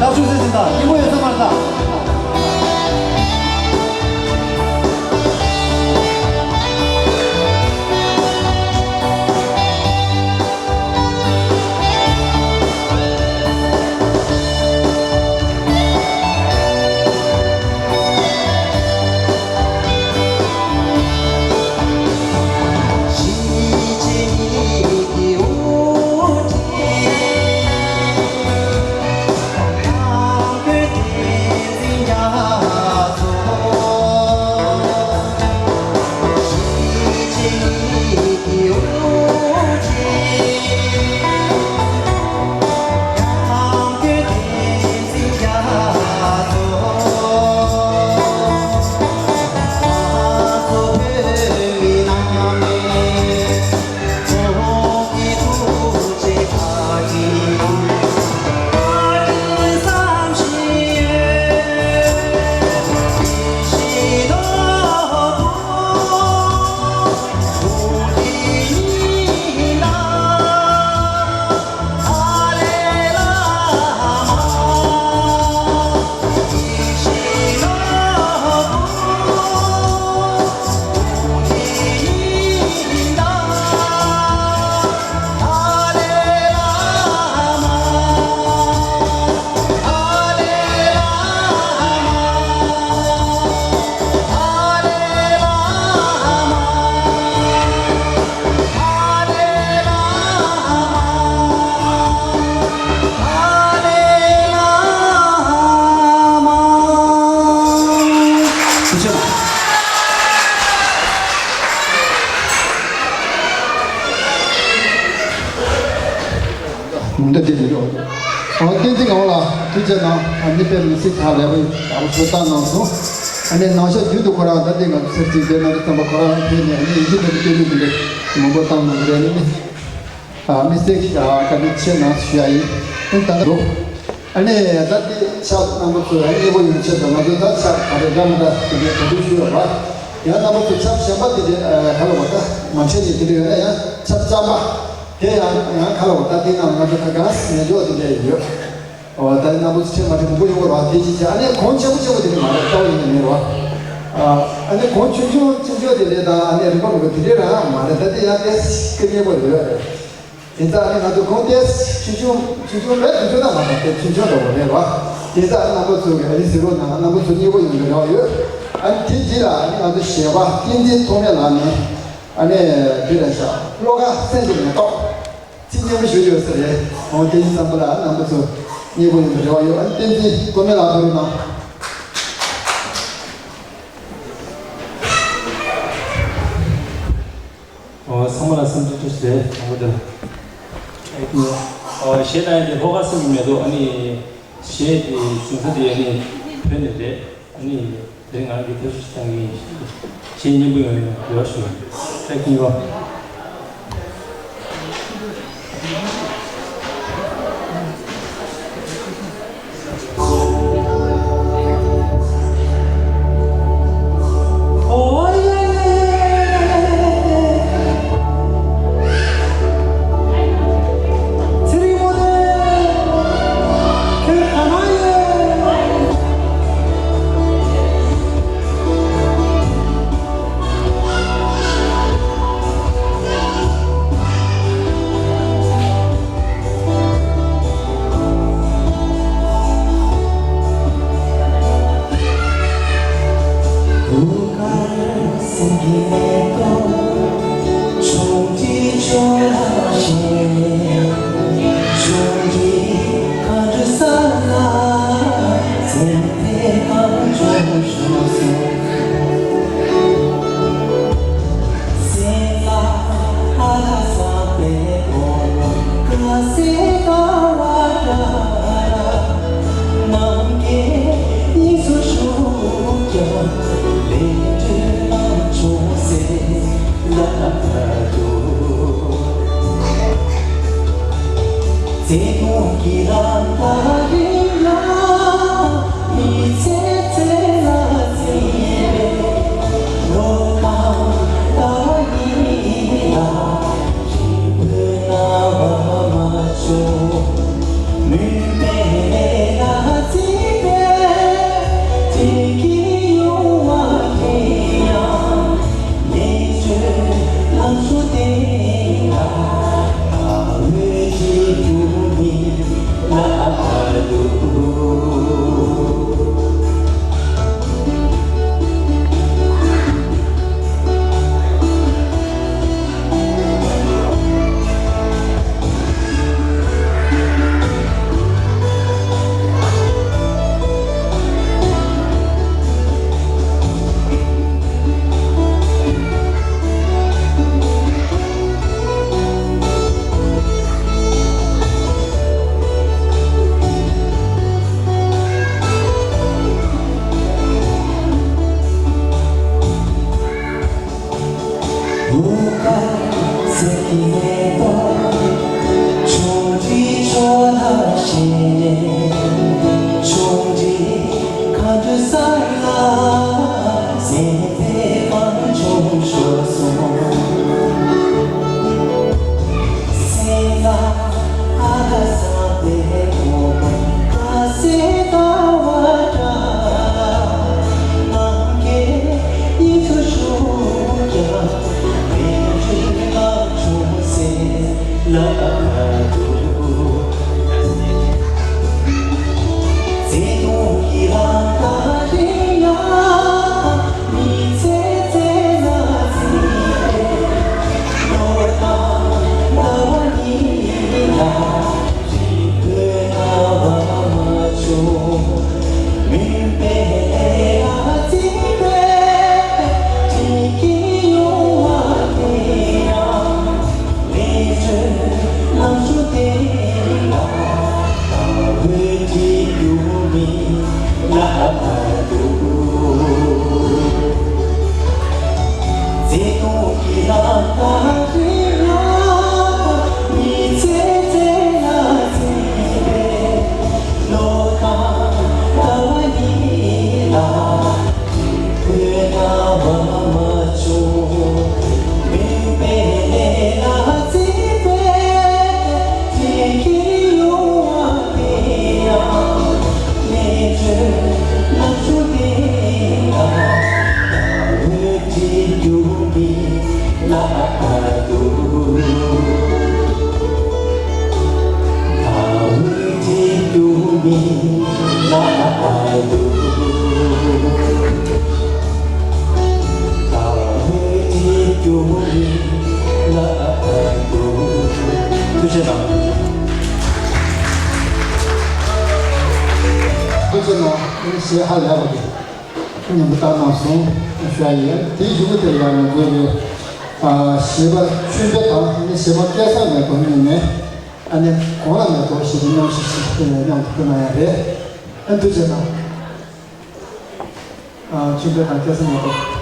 ལག་ཆུ་སེ་སེ་དང་སྙིང་པོ་ཡོད་ས་མར་དང་། འདི་དེ་རེད་རོ། ཨོ་བསྟན་འཛིན་ངག་དབང་ལགས་ཐུགས་རྗེ་གནང་། ཨ་ནི་དཔེ་མི་སྲིད་ཐག་ལེགས་པོ་ཡག་པོ་ཞིག་བཏང་གནང་སོང་། ཨ་ནི་ནང་ཤོག་བརྒྱུད་དུ་ཁོ་རང་ད་ལྟའི་ང་ཚོ་སེར་བྱེས་དེ་ནང་དུ་བསམ་པ་ཁོ་རང་ཕེབས་ནས་ཨ་ནི་ཡིན་གཅིག་མིན་གཅིག་སྐད་ཆ་འདི་འདྲ་མང་པོ་བཏང་གནང་གི་རེད། ཨ་ནི་ཨ་དམིགས་བསལ་གྱི་ཨ་བཀའ་དྲིན་ཆེ་གནང་ཞུ་ཡ་ཡིན། ཨ་ནི་ད་ལྟ་འགྲོ། ཨ་ནི་ད་ལྟའི་ཆབ་རྣམ་པ་ཚོ་ཡང་མཉེས་པོ་ཡོང་ཆེད་དུ་ང་ཚོ་ད་ཆབ་ག་རེ་འདྲ་མི་འདྲ་དེ་འདྲའི་གོ་སྒྲིག་ཞུས་ཡོད་པ། ཡང་རྣམ་པ་ཚོ་ཆབ་གཞན་པ་དེ་འདྲའི་ཨ་ག་ལ་བ་ད་མ་འཕྲད་ནས་དེ་འདྲ་ཡོད་ན་ཡང་ཆབ་རྐྱང་པ་དེ་ཡང་ཡང་ག་ལ་བ་ད་དེ་ནང་ང་ཚོ་ད་ག་ངེས་འཇོག་དེ་འདྲ་ཡོད། འོ་ད་རྣམ་པ་ཚོ་ཁྲལ་མ་ཁྲལ་མང་པོ་ཡོང་བ་རེད་བ། དེ་ཅི་བྱས་ཨ་ནི་གོང་ཆེན་པོ་ཆེན་པོ་དེ་འདྲ་མ་རེད། ལྟ་བ་ཡིན་ན་མེད་རེད་བ། ཨ་ནི་གོང་ཆུང་ཆུང་ཆུང་ཆུང་དེ་འདྲ་དང་ཨ་ནི་རིམ་པ་མང་པོ་དེ་འདྲ་རང་མ་རེད། ད་དེ་ཡང་ཏོག་ཙམ་སྐད་སྙན་པོ་ཡོད་རེད། དེ་ཙང་ཨ་ནི་ང་ཚོ་གོང་ཏོག་ཙམ་ཆུང་ཆུང་ཆུང་ཆུང་ལས་ཆུང་ཆུང་ན་མ་གཏོགས་དེ་ཆུང་ཆུང་འདྲ་བོ་མེད་རེད་བ། དེ་ཙང་ཨ་ནི་རྣམ་པ་ཚོ་གི་ཨ་ནི་གཟིགས་རོགས་གནང་། རྣམ་པ་ཚོ་མཉེས་པོ་ཡོང་གི་རེ་བ་ཡོད། ཨ་ནི་དེ་རྗེས་ལ་ཨ་ནི་ང་ཚོ་གཞས་པ་བསྟན་འཛིན་ཐོགས་མེད་ལགས་ནས་ཨ་ནི་དེ་རེད་ཤག་བློ་དགའ་སེམས་ཀྱི་མེ་ཏོག་ཚིག་སྙན་པོ་ཞུ་ཡོད་ས་རེད། འོ་དེ་ཡིན་ཙང་པ་ལ་རྣམ་པ་ཚོ་མཉེས་པོ་ཡོང་གི་རེ་བ་ཡོད། ཨ་ནི་བསྟན་འཛིན་ཐོགས་མེད་ལགས་ཕེབས་རོགས་གནང་། ཨོ་ཚང་མ་ལ་འཚམས་འདྲི་བཀྲ་ཤིས་བདེ་ལེགས། དང་པོ་དེ་ལ་ཨོ་གཞས་གནང་ཡ་དེ་ལྷོ་ཁ་སེམས་ཀྱི་མེ་ཏོག་ཨ་ནི་གཞས་དེ་བྱུང་ས་དེ་ཨ་ནི་བོད་ནས་རེད། ཨ་ནི་དེ་ང་གི་ཐབས་ཤེས་བཏང་གི་ཡིན། གཞས་སྙན་པོ་ཡོང་ཡོང་ཡོད་ཞུ། ཐེག་ཡུ། ནང་གཞས་ཧ་ལས་པ་དེ་མཉམ་པོ་བཏང་གནང་སོང་ཞུ་ཡ་ཡིན། དེའི་གཞུག་གུ་དེར་ཡང་ང་ཚོའི་གཞས་པ་ཆོས་འཕེལ་དང་གཞས་མ་སྐལ་བཟང་མེད་པ་གཉིས་ནས་ཨ་ནི་གོང་ལ་མེ་ཏོག་ཞེས་པའི་རྣམ་བཤད་ཞིག་མཉམ་དུ་ཕུལ་གནང་ཡ་རེད། ཨ་ཐུགས་རྗེ་གནང་། ཨ་ཆོས་འཕེལ་དང་སྐལ་བཟང་མེ་ཏོག་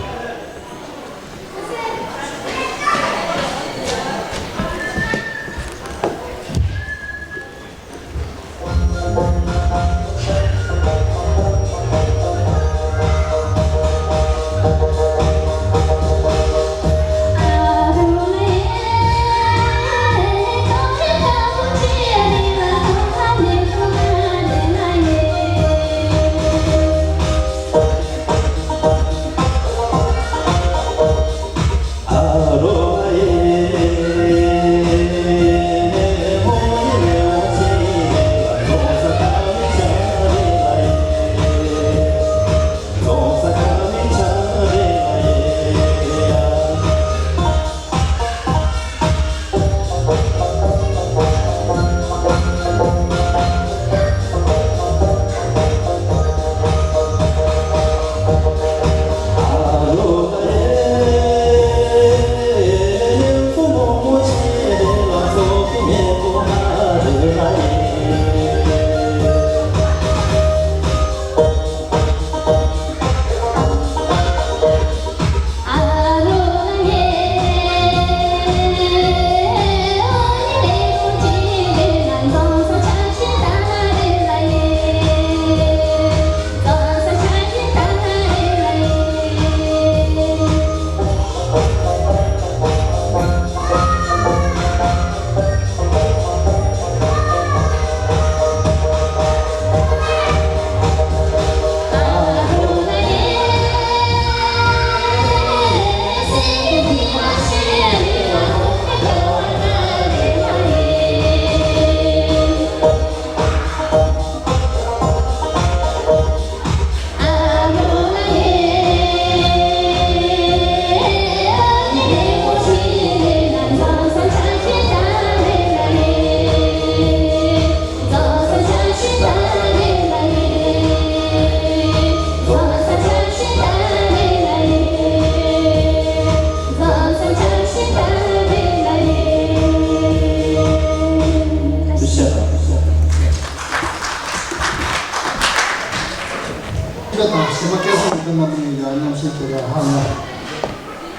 དང་གཞས་མ་སྐལ་བཟང་མེད་པ་རྣམ་གཉིས་ལ་རྣམ་བཤད་དེ་ལ་ཧ་ལས་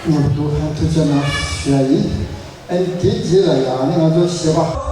སྙན་པོ་འདུག་ཐུགས་རྗེ་གནང་ཞུ་ཡ་ཡིན། ཨ་ནི་དེའི་རྗེས་ལ་ཡང་ཨ་ནི་ང་ཚོ་གཞས་པ།